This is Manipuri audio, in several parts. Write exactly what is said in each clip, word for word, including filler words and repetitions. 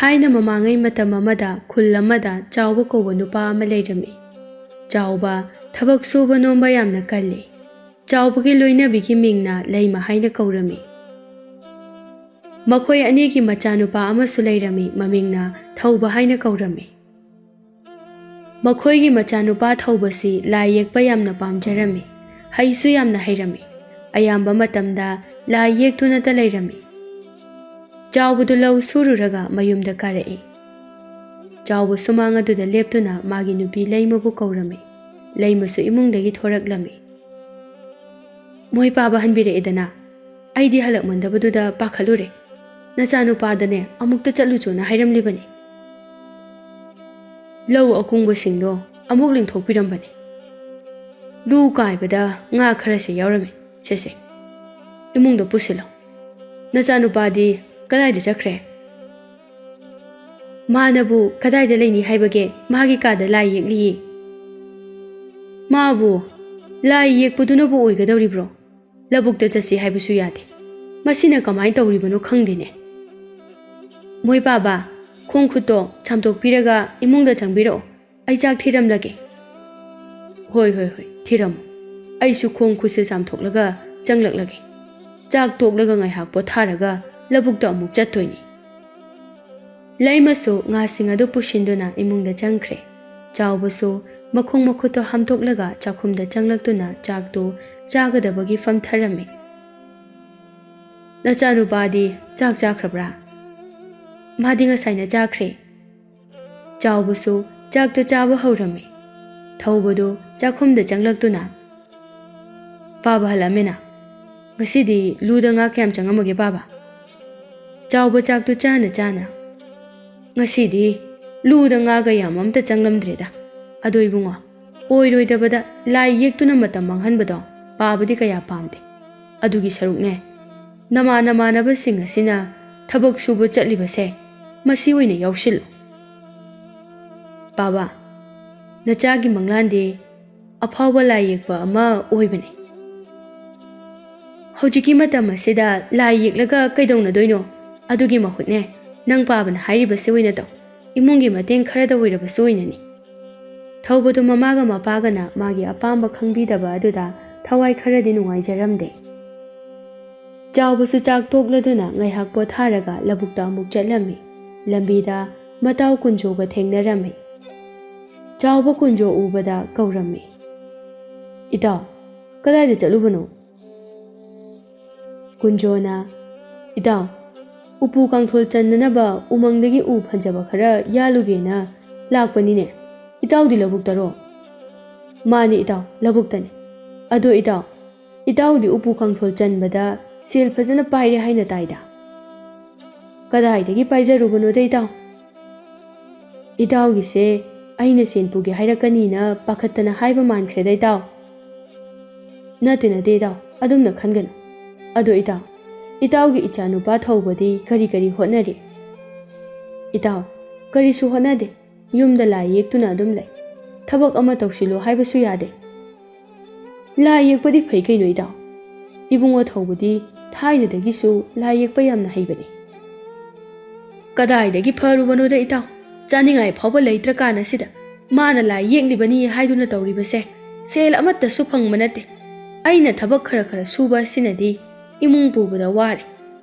ꯊꯥꯏꯅ ꯃꯃꯥꯡꯉꯩ ꯃꯇꯝ ꯑꯃꯗ ꯈꯨꯜ ꯑꯃꯗ ꯆꯥꯎꯕ ꯀꯧꯕ ꯅꯨꯄꯥ ꯑꯃ ꯂꯩꯔꯝꯃꯤ꯫ ꯆꯥꯎꯕ ꯊꯕꯛ ꯁꯨꯕ ꯅꯣꯝꯕ ꯌꯥꯝꯅ ꯀꯜꯂꯤ꯫ ꯆꯥꯎꯕꯒꯤ ꯂꯣꯏꯅꯕꯤꯒꯤ ꯃꯤꯡꯅ ꯂꯩꯃ ꯍꯥꯏꯅ ꯀꯧꯔꯝꯃꯤ꯫ ꯃꯈꯣꯏ ꯑꯅꯤꯒꯤ ꯃꯆꯥꯅꯨꯄꯥ ꯑꯃꯁꯨ ꯂꯩꯔꯝꯃꯤ, ꯃꯃꯤꯡꯅ ꯊꯧꯕ ꯍꯥꯏꯅ ꯀꯧꯔꯝꯃꯤ꯫ ꯃꯈꯣꯏꯒꯤ ꯃꯆꯥꯅꯨꯄꯥ ꯊꯧꯕꯁꯤ ꯂꯥꯏ ꯌꯦꯛꯄ ꯌꯥꯝꯅ ꯄꯥꯝꯖꯔꯝꯃꯤ꯫ ꯍꯩꯁꯨ ꯌꯥꯝꯅ ꯍꯩꯔꯝꯃꯤ꯫ ꯑꯌꯥꯝꯕ ꯃꯇꯝꯗ ꯂꯥꯏ ꯌꯦꯛꯇꯨꯅꯇ ꯂꯩꯔꯝꯃꯤ꯫ ꯆꯥꯎꯕꯗꯨ ꯂꯧ ꯁꯨꯔꯨꯔꯒ ꯃꯌꯨꯝꯗ ꯀꯥꯔꯛꯏ꯫ ꯆꯥꯎꯕ ꯁꯨꯃꯥꯡ ꯑꯗꯨꯗ ꯂꯦꯞꯇꯨꯅ ꯃꯥꯒꯤ ꯅꯨꯄꯤ ꯂꯩꯃꯕꯨ ꯀꯧꯔꯝꯃꯤ꯫ ꯂꯩꯃꯁꯨ ꯏꯃꯨꯡꯗꯒꯤ ꯊꯣꯔꯛꯂꯝꯃꯤ꯫ "ꯃꯣꯏ ꯄꯥꯕ ꯍꯟꯕꯤꯔꯛꯑꯦꯗꯅ, ꯑꯩꯗꯤ ꯍꯜꯂꯛꯃꯟꯗꯕꯗꯨꯗ ꯄꯥꯈꯠꯂꯨꯔꯦ꯫ ꯅꯆꯥꯅꯨꯄꯥꯗꯅꯦ ꯑꯃꯨꯛꯇ ꯆꯠꯂꯨꯆꯣꯅ ꯍꯥꯏꯔꯝꯂꯤꯕꯅꯤ꯫ ꯂꯧ ꯑꯀꯨꯡꯕꯁꯤꯡꯗꯣ ꯑꯃꯨꯛ ꯂꯤꯡꯊꯣꯛꯄꯤꯔꯝꯕꯅꯤ꯫ ꯂꯨ ꯀꯥꯏꯕꯗ ꯉꯥ ꯈꯔꯁꯦ ꯌꯥꯎꯔꯝꯃꯤ꯫ ꯁꯦꯁꯦ, ꯏꯃꯨꯡꯗ ꯄꯨꯁꯤꯜꯂꯣ꯫ ꯅꯆꯥꯅꯨꯄꯥꯗꯤ ꯀꯗꯥꯏꯗ ꯆꯠꯈ꯭ꯔꯦ?" "ꯃꯥꯅꯕꯨ ꯀꯗꯥꯏꯗ ꯂꯩꯅꯤ ꯍꯥꯏꯕꯒꯦ? ꯃꯥꯒꯤ ꯀꯥꯗ ꯂꯥꯏ ꯌꯦꯛꯂꯤꯌꯦ꯫" "ꯃꯥꯕꯨ ꯂꯥꯏ ꯌꯦꯛꯄꯗꯨꯅꯕꯨ ꯑꯣꯏꯒꯗꯧꯔꯤꯕ꯭ꯔꯣ? ꯂꯧꯕꯨꯛꯇ ꯆꯠꯁꯤ ꯍꯥꯏꯕꯁꯨ ꯌꯥꯗꯦ꯫ ꯃꯁꯤꯅ ꯀꯃꯥꯏꯅ ꯇꯧꯔꯤꯕꯅꯣ ꯈꯪꯗꯦꯅꯦ꯫ ꯃꯣꯏ ꯄꯥꯕ, ꯈꯣꯡ ꯈꯨꯠꯇꯣ ꯆꯥꯝꯊꯣꯛꯄꯤꯔꯒ ꯏꯃꯨꯡꯗ ꯆꯪꯕꯤꯔꯛꯑꯣ꯫ ꯑꯩ ꯆꯥꯛ ꯊꯤꯔꯝꯂꯒꯦ꯫" "ꯍꯣꯏ, ꯍꯣꯏ, ꯍꯣꯏ, ꯊꯤꯔꯝꯃꯣ꯫ ꯑꯩꯁꯨ ꯈꯣꯡ ꯈꯨꯠꯁꯦ ꯆꯥꯝꯊꯣꯛꯂꯒ ꯆꯪꯂꯛꯂꯒꯦ꯫ ꯆꯥꯛ ꯇꯣꯛꯂꯒ ꯉꯥꯏꯍꯥꯛ ꯄꯣꯊꯥꯔꯒ ꯂꯧꯕꯨꯛꯇ ꯑꯃꯨꯛ ꯆꯠꯇꯣꯏꯅꯤ꯫" ꯂꯩꯃꯁꯨ ꯉꯥꯁꯤꯡ ꯑꯗꯨ ꯄꯨꯁꯤꯟꯗꯨꯅ ꯏꯃꯨꯡꯗ ꯆꯪꯈ꯭ꯔꯦ꯫ ꯆꯥꯎꯕꯁꯨ ꯃꯈꯣꯡ ꯃꯈꯨꯠꯇꯣ ꯍꯥꯝꯗꯣꯛꯂꯒ ꯆꯥꯛꯈꯨꯝꯗ ꯆꯪꯂꯛꯇꯨꯅ ꯆꯥꯛꯇꯨ ꯆꯥꯒꯗꯕꯒꯤ ꯐꯝꯊꯔꯝꯃꯤ꯫ "ꯅꯆꯥꯅꯨꯄꯥꯗꯤ ꯆꯥꯛ ꯆꯥꯈ꯭ꯔꯕ꯭ꯔꯥ?" "ꯃꯥꯗꯤ ꯉꯁꯥꯏꯅ ꯆꯥꯈ꯭ꯔꯦ꯫" ꯆꯥꯎꯕꯁꯨ ꯆꯥꯛꯇꯨ ꯆꯥꯕ ꯍꯧꯔꯝꯃꯤ꯫ ꯊꯧꯕꯗꯨ ꯆꯥꯛꯈꯨꯝꯗ ꯆꯪꯂꯛꯇꯨꯅ, "ꯄꯥꯕ ꯍꯜꯂꯛꯑꯝꯃꯦꯅ꯫ ꯉꯁꯤꯗꯤ ꯂꯨꯗ ꯉꯥ ꯀꯌꯥꯝ ꯆꯪꯉꯝꯃꯒꯦ, ꯄꯥꯕ?" ꯆꯥꯎꯕ ꯆꯥꯛꯇꯨ ꯆꯥꯅ ꯆꯥꯅ, "ꯉꯁꯤꯗꯤ ꯂꯨꯗ ꯉꯥ ꯀꯌꯥꯝ ꯑꯝꯇ ꯆꯪꯂꯝꯗ꯭ꯔꯦꯗ꯫ ꯑꯗꯣ ꯏꯕꯨꯡꯉꯣ, ꯑꯣꯏꯔꯣꯏꯗꯕꯗ ꯂꯥꯏ ꯌꯦꯛꯇꯨꯅ ꯃꯇꯝ ꯃꯥꯡꯍꯟꯕꯗꯣ ꯄꯥꯕꯗꯤ ꯀꯌꯥ ꯄꯥꯝꯗꯦ꯫ ꯑꯗꯨꯒꯤ ꯁꯔꯨꯛꯅꯦ, ꯅꯃꯥꯟ ꯅꯃꯥꯟꯅꯕꯁꯤꯡ ꯑꯁꯤꯅ ꯊꯕꯛ ꯁꯨꯕ ꯆꯠꯂꯤꯕꯁꯦ ꯃꯁꯤ ꯑꯣꯏꯅ ꯌꯥꯎꯁꯤꯜꯂꯨ꯫" "ꯄꯥꯕ, ꯅꯆꯥꯒꯤ ꯃꯪꯂꯥꯟꯗꯤ ꯑꯐꯥꯎꯕ ꯂꯥꯏ ꯌꯦꯛꯄ ꯑꯃ ꯑꯣꯏꯕꯅꯤ꯫ ꯍꯧꯖꯤꯛꯀꯤ ꯃꯇꯝ ꯑꯁꯤꯗ ꯂꯥꯏ ꯌꯦꯛꯂꯒ ꯀꯩꯗꯧꯅꯗꯣꯏꯅꯣ? ꯑꯗꯨꯒꯤ ꯃꯍꯨꯠꯅꯦ, ꯅꯪ ꯄꯥꯕꯅ ꯍꯥꯏꯔꯤꯕꯁꯤ ꯑꯣꯏꯅ ꯇꯧ꯫ ꯏꯃꯨꯡꯒꯤ ꯃꯇꯦꯡ ꯈꯔꯗ ꯑꯣꯏꯔꯕꯁꯨ ꯑꯣꯏꯅꯅꯤ꯫ ꯊꯧꯕꯗꯨ ꯃꯃꯥꯒ ꯃꯄꯥꯒꯅ ꯃꯥꯒꯤ ꯑꯄꯥꯝꯕ ꯈꯪꯕꯤꯗꯕ ꯑꯗꯨꯗ ꯊꯋꯥꯏ ꯈꯔꯗꯤ ꯅꯨꯡꯉꯥꯏꯖꯔꯝꯗꯦ꯫ ꯆꯥꯎꯕꯁꯨ ꯆꯥꯛ ꯇꯣꯛꯂꯗꯨꯅ ꯉꯥꯏꯍꯥꯛ ꯄꯣꯊꯥꯔꯒ ꯂꯧꯕꯨꯛꯇ ꯑꯃꯨꯛ ꯆꯠꯂꯝꯃꯤ꯫ ꯂꯝꯕꯤꯗ ꯃꯇꯥꯎ ꯀꯨꯟꯖꯣꯒ ꯊꯦꯡꯅꯔꯝꯃꯤ꯫ ꯆꯥꯎꯕ ꯀꯨꯟꯖꯣ ꯎꯕꯗ ꯀꯧꯔꯝꯃꯤ, "ꯏꯇꯥꯎ, ꯀꯗꯥꯏꯗ ꯆꯠꯂꯨꯕꯅꯣ?" ꯀꯨꯟꯖꯣꯅ, "ꯏꯇꯥꯎ, ꯎꯄꯨ ꯀꯥꯡꯊꯣꯜ ꯆꯟꯅꯅꯕ ꯎꯃꯪꯗꯒꯤ ꯎ ꯐꯖꯕ ꯈꯔ ꯌꯥꯜꯂꯨꯒꯦꯅ ꯂꯥꯛꯄꯅꯤꯅꯦ꯫ ꯏꯇꯥꯎꯗꯤ ꯂꯧꯕꯨꯛꯇꯔꯣ?" "ꯃꯥꯅꯤ ꯏꯇꯥꯎ, ꯂꯧꯕꯨꯛꯇꯅꯤ꯫ ꯑꯗꯣ ꯏꯇꯥꯎ, ꯏꯇꯥꯎꯗꯤ ꯎꯄꯨ ꯀꯥꯡꯊꯣꯜ ꯆꯟꯕꯗ ꯁꯦꯜ ꯐꯖꯅ ꯄꯥꯏꯔꯦ ꯍꯥꯏꯅ ꯇꯥꯏꯗ?" "ꯀꯗꯥꯏꯗꯒꯤ ꯄꯥꯏꯖꯔꯨꯕꯅꯣꯗ ꯏꯇꯥꯎ?" "ꯏꯇꯥꯎꯒꯤꯁꯦ ꯑꯩꯅ ꯁꯦꯟ ꯄꯨꯒꯦ ꯍꯥꯏꯔꯛꯀꯅꯤꯅ ꯄꯥꯈꯠꯇꯅ ꯍꯥꯏꯕ ꯃꯥꯟꯈ꯭ꯔꯦꯗ ꯏꯇꯥꯎ꯫" "ꯅꯠꯇꯦ ꯅꯠꯇꯦ ꯏꯇꯥꯎ, ꯑꯗꯨꯝꯅ ꯈꯟꯒꯅꯨ꯫ ꯑꯗꯣ ꯏꯇꯥꯎ, ꯏꯇꯥꯎꯒꯤ ꯏꯆꯥꯅꯨꯄꯥ ꯊꯧꯕꯗꯤ ꯀꯔꯤ ꯀꯔꯤ ꯍꯣꯠꯅꯔꯤ?" "ꯏꯇꯥꯎ, ꯀꯔꯤꯁꯨ ꯍꯣꯠꯅꯗꯦ꯫ ꯌꯨꯝꯗ ꯂꯥꯏ ꯌꯦꯛꯇꯨꯅ ꯑꯗꯨꯝ ꯂꯩ꯫ ꯊꯕꯛ ꯑꯃ ꯇꯧꯁꯤꯜꯂꯨ ꯍꯥꯏꯕꯁꯨ ꯌꯥꯗꯦ꯫" "ꯂꯥꯏ ꯌꯦꯛꯄꯗꯤ ꯐꯩ ꯀꯩꯅꯣ ꯏꯇꯥꯎ꯫ ꯏꯕꯨꯡꯉꯣ ꯊꯧꯕꯗꯤ ꯊꯥꯏꯅꯗꯒꯤꯁꯨ ꯂꯥꯏ ꯌꯦꯛꯄ ꯌꯥꯝꯅ ꯍꯩꯕꯅꯤ꯫" "ꯀꯗꯥꯏꯗꯒꯤ ꯐꯔꯨꯕꯅꯣꯗ ꯏꯇꯥꯎ, ꯆꯥꯅꯤꯡꯉꯥꯏ ꯐꯥꯎꯕ ꯂꯩꯇ꯭ꯔꯀꯥꯟ ꯑꯁꯤꯗ ꯃꯥꯅ ꯂꯥꯏ ꯌꯦꯛꯂꯤꯕꯅꯤ ꯍꯥꯏꯗꯨꯅ ꯇꯧꯔꯤꯕꯁꯦ ꯁꯦꯜ ꯑꯃꯠꯇꯁꯨ ꯐꯪꯕ ꯅꯠꯇꯦ꯫ ꯑꯩꯅ ꯊꯕꯛ ꯈꯔ ꯈꯔ ꯁꯨꯕ ꯑꯁꯤꯅꯗꯤ ꯏꯃꯨꯡ ꯄꯨꯕꯗ ꯋꯥꯔꯦ꯫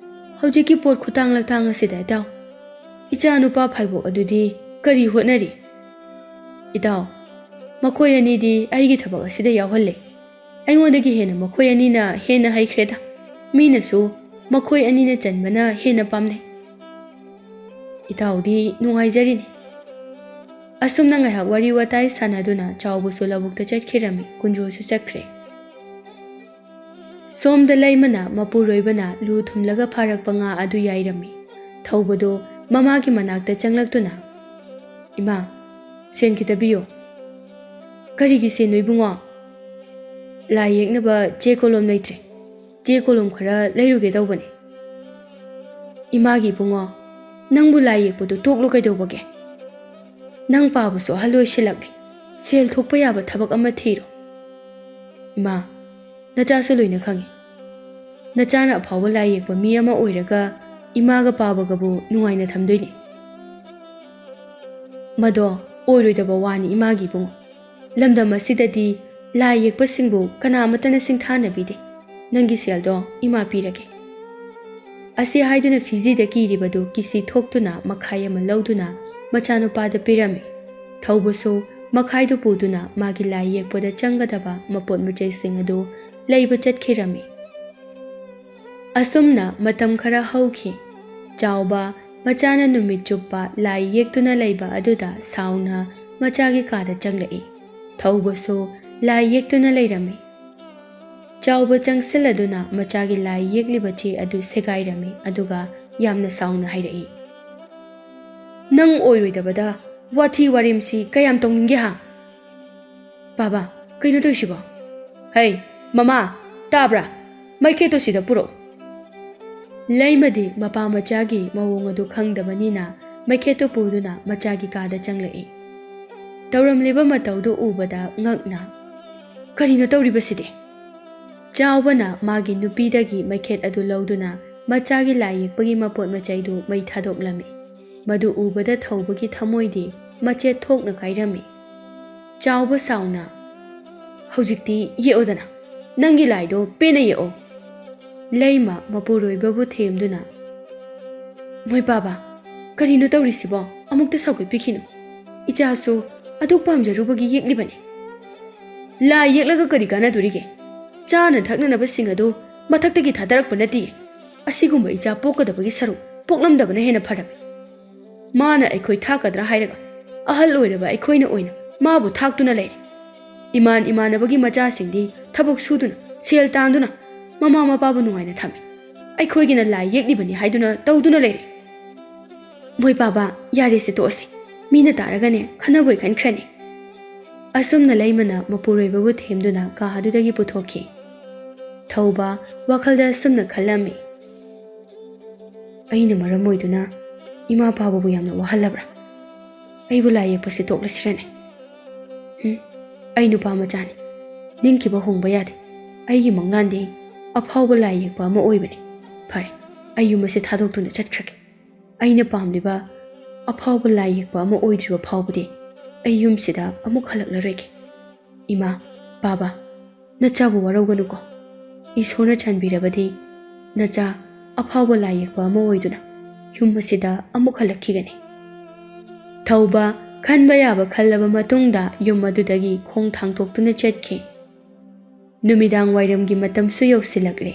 ꯍꯧꯖꯤꯛꯀꯤ ꯄꯣꯠ ꯈꯨꯇꯥꯡ ꯂꯛꯇꯥꯡ ꯑꯁꯤꯗ ꯏꯇꯥꯎ, ꯏꯆꯥ ꯅꯨꯄꯥ ꯐꯥꯏꯕꯣꯛ ꯑꯗꯨꯗꯤ ꯀꯔꯤ ꯍꯣꯠꯅꯔꯤ?" "ꯏꯇꯥꯎ, ꯃꯈꯣꯏ ꯑꯅꯤꯗꯤ ꯑꯩꯒꯤ ꯊꯕꯛ ꯑꯁꯤꯗ ꯌꯥꯎꯍꯜꯂꯦ꯫ ꯑꯩꯉꯣꯟꯗꯒꯤ ꯍꯦꯟꯅ ꯃꯈꯣꯏ ꯑꯅꯤꯅ ꯍꯦꯟꯅ ꯍꯩꯈ꯭ꯔꯦꯗ꯫ ꯃꯤꯅꯁꯨ ꯃꯈꯣꯏ ꯑꯅꯤꯅ ꯆꯟꯕꯅ ꯍꯦꯟꯅ ꯄꯥꯝꯅꯩ꯫" ꯏꯇꯥꯎꯗꯤ ꯅꯨꯡꯉꯥꯏꯖꯔꯤꯅꯤ꯫ ꯑꯁꯨꯝꯅ ꯉꯥꯏꯍꯥꯛ ꯋꯥꯔꯤ ꯋꯥꯇꯥꯏ ꯁꯥꯟꯅꯗꯨꯅ ꯆꯥꯎꯕꯁꯨ ꯂꯧꯕꯨꯛꯇ ꯆꯠꯈꯤꯔꯝꯃꯤ, ꯀꯨꯟꯖꯣꯁꯨ ꯆꯠꯈ꯭ꯔꯦ꯫ ꯁꯣꯝꯗ ꯂꯩꯃꯅ ꯃꯄꯨꯔꯣꯏꯕꯅ ꯂꯨ ꯊꯨꯝꯂꯒ ꯐꯥꯔꯛꯄ ꯉꯥ ꯑꯗꯨ ꯌꯥꯏꯔꯝꯃꯤ꯫ ꯊꯧꯕꯗꯨ ꯃꯃꯥꯒꯤ ꯃꯅꯥꯛꯇ ꯆꯪꯂꯛꯇꯨꯅ, "ꯏꯃꯥ, ꯁꯦꯟ ꯈꯤꯇ ꯄꯤꯌꯣ꯫" "ꯀꯔꯤꯒꯤ ꯁꯦꯟꯅꯣ ꯏꯕꯨꯡꯉꯣ?" "ꯂꯥꯏ ꯌꯦꯛꯅꯕ ꯆꯦ ꯀꯣꯂꯣꯝ ꯂꯩꯇ꯭ꯔꯦ꯫ ꯆꯦ ꯀꯣꯂꯣꯝ ꯈꯔ ꯂꯩꯔꯨꯒꯦ ꯇꯧꯕꯅꯦ꯫" "ꯏꯃꯥꯒꯤ ꯏꯕꯨꯡꯉꯣ, ꯅꯪꯕꯨ ꯂꯥꯏ ꯌꯦꯛꯄꯗꯨ ꯇꯣꯛꯂꯣ ꯀꯩꯗꯧꯕꯒꯦ? ꯅꯪ ꯄꯥꯕꯁꯨ ꯑꯍꯜ ꯑꯣꯏꯁꯤꯜꯂꯛꯂꯦ꯫ ꯁꯦꯜ ꯊꯣꯛꯄ ꯌꯥꯕ ꯊꯕꯛ ꯑꯃ ꯊꯤꯔꯣ꯫" "ꯏꯃꯥ, ꯅꯆꯥꯁꯨ ꯂꯣꯏꯅ ꯈꯪꯉꯤ꯫ ꯅꯆꯥꯅ ꯑꯐꯥꯎꯕ ꯂꯥꯏ ꯌꯦꯛꯄ ꯃꯤ ꯑꯃ ꯑꯣꯏꯔꯒ ꯏꯃꯥꯒ ꯄꯥꯕꯒꯕꯨ ꯅꯨꯡꯉꯥꯏꯅ ꯊꯝꯗꯣꯏꯅꯦ꯫ ꯃꯗꯣ ꯑꯣꯏꯔꯣꯏꯗꯕ ꯋꯥꯅꯤ, ꯏꯃꯥꯒꯤ ꯏꯕꯨꯡꯉꯣ꯫ ꯂꯝꯗꯝ ꯑꯁꯤꯗꯗꯤ ꯂꯥꯏ ꯌꯦꯛꯄꯁꯤꯡꯕꯨ ꯀꯅꯥ ꯑꯃꯠꯇꯅ ꯁꯤꯡꯊꯥꯅꯕꯤꯗꯦ꯫ ꯅꯪꯒꯤ ꯁꯦꯜꯗꯣ ꯏꯃꯥ ꯄꯤꯔꯒꯦ꯫ ꯑꯁꯤ ꯍꯥꯏꯗꯨꯅ ꯐꯤꯖꯤꯗ ꯀꯤꯔꯤꯕꯗꯨ ꯀꯤꯁꯤ ꯊꯣꯛꯇꯨꯅ ꯃꯈꯥꯏ ꯑꯃ ꯂꯧꯗꯨꯅ ꯃꯆꯥꯅꯨꯄꯥꯗ ꯄꯤꯔꯝꯃꯤ꯫ ꯊꯧꯕꯁꯨ ꯃꯈꯥꯏꯗꯨ ꯄꯨꯗꯨꯅ ꯃꯥꯒꯤ ꯂꯥꯏ ꯌꯦꯛꯄꯗ ꯆꯪꯒꯗꯕ ꯃꯄꯣꯠ ꯃꯆꯩꯁꯤꯡ ꯑꯗꯨ ꯂꯩꯕ ꯆꯠꯈꯤꯔꯝꯃꯤ꯫ ꯑꯁꯨꯝꯅ ꯃꯇꯝ ꯈꯔ ꯍꯧꯈꯤ꯫ ꯆꯥꯎꯕ ꯃꯆꯥꯅ ꯅꯨꯃꯤꯠ ꯆꯨꯞꯄ ꯂꯥꯏ ꯌꯦꯛꯇꯨꯅ ꯂꯩꯕ ꯑꯗꯨꯗ ꯁꯥꯎꯅ ꯃꯆꯥꯒꯤ ꯀꯥꯗ ꯆꯪꯂꯛꯏ꯫ ꯊꯧꯕꯁꯨ ꯂꯥꯏ ꯌꯦꯛꯇꯨꯅ ꯂꯩꯔꯝꯃꯤ꯫ ꯆꯥꯎꯕ ꯆꯪꯁꯤꯜꯂꯗꯨꯅ ꯃꯆꯥꯒꯤ ꯂꯥꯏ ꯌꯦꯛꯂꯤꯕ ꯆꯦ ꯑꯗꯨ ꯁꯦꯒꯥꯏꯔꯝꯃꯤ, ꯑꯗꯨꯒ ꯌꯥꯝꯅ ꯁꯥꯎꯅ ꯍꯥꯏꯔꯛꯏ, "ꯅꯪ ꯑꯣꯏꯔꯣꯏꯗꯕꯗ ꯋꯥꯊꯤ ꯋꯥꯔꯦꯝꯁꯤ ꯀꯌꯥꯝ ꯇꯧꯅꯤꯡꯒꯦ ꯍꯥ?" "ꯕꯥꯕꯥ, ꯀꯩꯅꯣ ꯇꯧꯔꯤꯁꯤꯕꯣ?" "ꯍꯩ, ꯃꯃꯥ, ꯇꯥꯕ꯭ꯔꯥ? ꯃꯩꯈꯦꯠꯇꯣ ꯁꯤꯗ ꯄꯨꯔꯛꯑꯣ꯫" ꯂꯩꯃꯗꯤ ꯃꯄꯥ ꯃꯆꯥꯒꯤ ꯃꯑꯣꯡ ꯑꯗꯨ ꯈꯪꯗꯕꯅꯤꯅ ꯃꯩꯈꯦꯠꯇꯨ ꯄꯨꯗꯨꯅ ꯃꯆꯥꯒꯤ ꯀꯥꯗ ꯆꯪꯂꯛꯏ꯫ ꯇꯧꯔꯝꯂꯤꯕ ꯃꯇꯧꯗꯨ ꯎꯕꯗ ꯉꯛꯅ, "ꯀꯔꯤꯅꯣ ꯇꯧꯔꯤꯕꯁꯤꯗꯤ?" ꯆꯥꯎꯕꯅ ꯃꯥꯒꯤ ꯅꯨꯄꯤꯗꯒꯤ ꯃꯩꯈꯦꯠ ꯑꯗꯨ ꯂꯧꯗꯨꯅ ꯃꯆꯥꯒꯤ ꯂꯥꯏ ꯌꯦꯛꯄꯒꯤ ꯃꯄꯣꯠ ꯃꯆꯩꯗꯨ ꯃꯩ ꯊꯥꯗꯣꯛꯂꯝꯃꯤ꯫ ꯃꯗꯨ ꯎꯕꯗ ꯊꯧꯕꯒꯤ ꯊꯃꯣꯏꯗꯤ ꯃꯆꯦꯠ ꯊꯣꯛꯅ ꯀꯥꯏꯔꯝꯃꯤ꯫ ꯆꯥꯎꯕ ꯁꯥꯎꯅ, "ꯍꯧꯖꯤꯛꯇꯤ ꯌꯦꯛꯑꯣꯗꯅ, ꯅꯪꯒꯤ ꯂꯥꯏꯗꯣ ꯄꯦꯟꯅ ꯌꯦꯛꯑꯣ꯫" ꯂꯩꯃ ꯃꯄꯨꯔꯣꯏꯕꯕꯨ ꯊꯦꯝꯗꯨꯅ, "ꯃꯣꯏ ꯄꯥꯕ, ꯀꯔꯤꯅꯣ ꯇꯧꯔꯤꯁꯤꯕꯣ? ꯑꯃꯨꯛꯇ ꯁꯥꯎꯒꯠꯄꯤꯈꯤꯅꯨ꯫ ꯏꯆꯥꯁꯨ ꯑꯗꯨꯛ ꯄꯥꯝꯖꯔꯨꯕꯒꯤ ꯌꯦꯛꯂꯤꯕꯅꯤ꯫ ꯂꯥꯏ ꯌꯦꯛꯂꯒ ꯀꯔꯤ ꯀꯥꯟꯅꯗꯣꯔꯤꯒꯦ? ꯆꯥꯅ ꯊꯛꯅꯅꯕꯁꯤꯡ ꯑꯗꯨ ꯃꯊꯛꯇꯒꯤ ꯊꯥꯗꯔꯛꯄ ꯅꯠꯇꯦ꯫ ꯑꯁꯤꯒꯨꯝꯕ ꯏꯆꯥ ꯄꯣꯛꯀꯗꯕꯒꯤ ꯁꯔꯨꯛ ꯄꯣꯛꯂꯝꯗꯕꯅ ꯍꯦꯟꯅ ꯐꯔꯝꯃꯤ꯫ ꯃꯥꯅ ꯑꯩꯈꯣꯏ ꯊꯥꯛꯀꯗ꯭ꯔꯥ ꯍꯥꯏꯔꯒ ꯑꯍꯜ ꯑꯣꯏꯔꯕ ꯑꯩꯈꯣꯏꯅ ꯑꯣꯏꯅ ꯃꯥꯕꯨ ꯊꯥꯛꯇꯨꯅ ꯂꯩꯔꯦ꯫ ꯏꯃꯥꯟ ꯏꯃꯥꯟꯅꯕꯒꯤ ꯃꯆꯥꯁꯤꯡꯗꯤ ꯊꯕꯛ ꯁꯨꯗꯨꯅ, ꯁꯦꯜ ꯇꯥꯟꯗꯨꯅ ꯃꯃꯥ ꯃꯄꯥꯕꯨ ꯅꯨꯡꯉꯥꯏꯅ ꯊꯝꯃꯤ꯫ ꯑꯩꯈꯣꯏꯒꯤꯅ ꯂꯥꯏ ꯌꯦꯛꯂꯤꯕꯅꯤ ꯍꯥꯏꯗꯨꯅ ꯇꯧꯗꯨꯅ ꯂꯩꯔꯦ꯫" "ꯃꯣꯏ ꯄꯥꯕ, ꯌꯥꯔꯦꯁꯦ, ꯇꯣꯛꯑꯁꯦ꯫ ꯃꯤꯅ ꯇꯥꯔꯒꯅꯦ ꯈꯟꯅꯕꯣꯏ ꯈꯟꯈ꯭ꯔꯅꯤ꯫" ꯑꯁꯨꯝꯅ ꯂꯩꯃꯅ ꯃꯄꯨꯔꯣꯏꯕꯕꯨ ꯊꯦꯝꯗꯨꯅ ꯀꯥ ꯑꯗꯨꯗꯒꯤ ꯄꯨꯊꯣꯛꯈꯤ꯫ ꯊꯧꯕ ꯋꯥꯈꯜꯗ ꯑꯁꯨꯝꯅ ꯈꯜꯂꯝꯃꯤ, "ꯑꯩꯅ ꯃꯔꯝ ꯑꯣꯏꯗꯨꯅ ꯏꯃꯥ ꯄꯥꯕꯕꯨ ꯌꯥꯝꯅ ꯋꯥꯍꯜꯂꯕ꯭ꯔꯥ? ꯑꯩꯕꯨ ꯂꯥꯏ ꯌꯦꯛꯄꯁꯦ ꯇꯣꯛꯂꯁꯤꯔꯅꯦ? ꯎꯝ, ꯑꯩ ꯅꯨꯄꯥ ꯃꯆꯥꯅꯤ꯫ ꯅꯤꯡꯈꯤꯕ ꯍꯣꯡꯕ ꯌꯥꯗꯦ꯫ ꯑꯩꯒꯤ ꯃꯪꯂꯥꯟꯗꯤ ꯑꯐꯥꯎꯕ ꯂꯥꯏ ꯌꯦꯛꯄ ꯑꯃ ꯑꯣꯏꯕꯅꯤ꯫ ꯐꯔꯦ, ꯑꯩ ꯌꯨꯝ ꯑꯁꯤ ꯊꯥꯗꯣꯛꯇꯨꯅ ꯆꯠꯈ꯭ꯔꯒꯦ꯫ ꯑꯩꯅ ꯄꯥꯝꯂꯤꯕ ꯑꯐꯥꯎꯕ ꯂꯥꯏ ꯌꯦꯛꯄ ꯑꯃ ꯑꯣꯏꯗ꯭ꯔꯤꯕ ꯐꯥꯎꯕꯗꯤ ꯑꯩ ꯌꯨꯝꯁꯤꯗ ꯑꯃꯨꯛ ꯍꯜꯂꯛꯂꯔꯣꯏꯒꯦ꯫ ꯏꯃꯥ, ꯕꯥꯕꯥ, ꯅꯆꯥꯕꯨ ꯋꯥꯔꯧꯒꯅꯨꯀꯣ꯫ ꯏꯁꯣꯔꯅ ꯆꯥꯟꯕꯤꯔꯕꯗꯤ ꯅꯆꯥ ꯑꯐꯥꯎꯕ ꯂꯥꯏ ꯌꯦꯛꯄ ꯑꯃ ꯑꯣꯏꯗꯨꯅ ꯌꯨꯝ ꯑꯁꯤꯗ ꯑꯃꯨꯛ ꯍꯜꯂꯛꯈꯤꯒꯅꯤ꯫" ꯊꯧꯕ ꯈꯟꯕ ꯌꯥꯕ ꯈꯜꯂꯕ ꯃꯇꯨꯡꯗ ꯌꯨꯝ ꯑꯗꯨꯗꯒꯤ ꯈꯣꯡ ꯊꯥꯡꯗꯣꯛꯇꯨꯅ ꯆꯠꯈꯤ꯫ ꯅꯨꯃꯤꯗꯥꯡ ꯋꯥꯏꯔꯝꯒꯤ ꯃꯇꯝꯁꯨ ꯌꯧꯁꯤꯜꯂꯛꯂꯦ꯫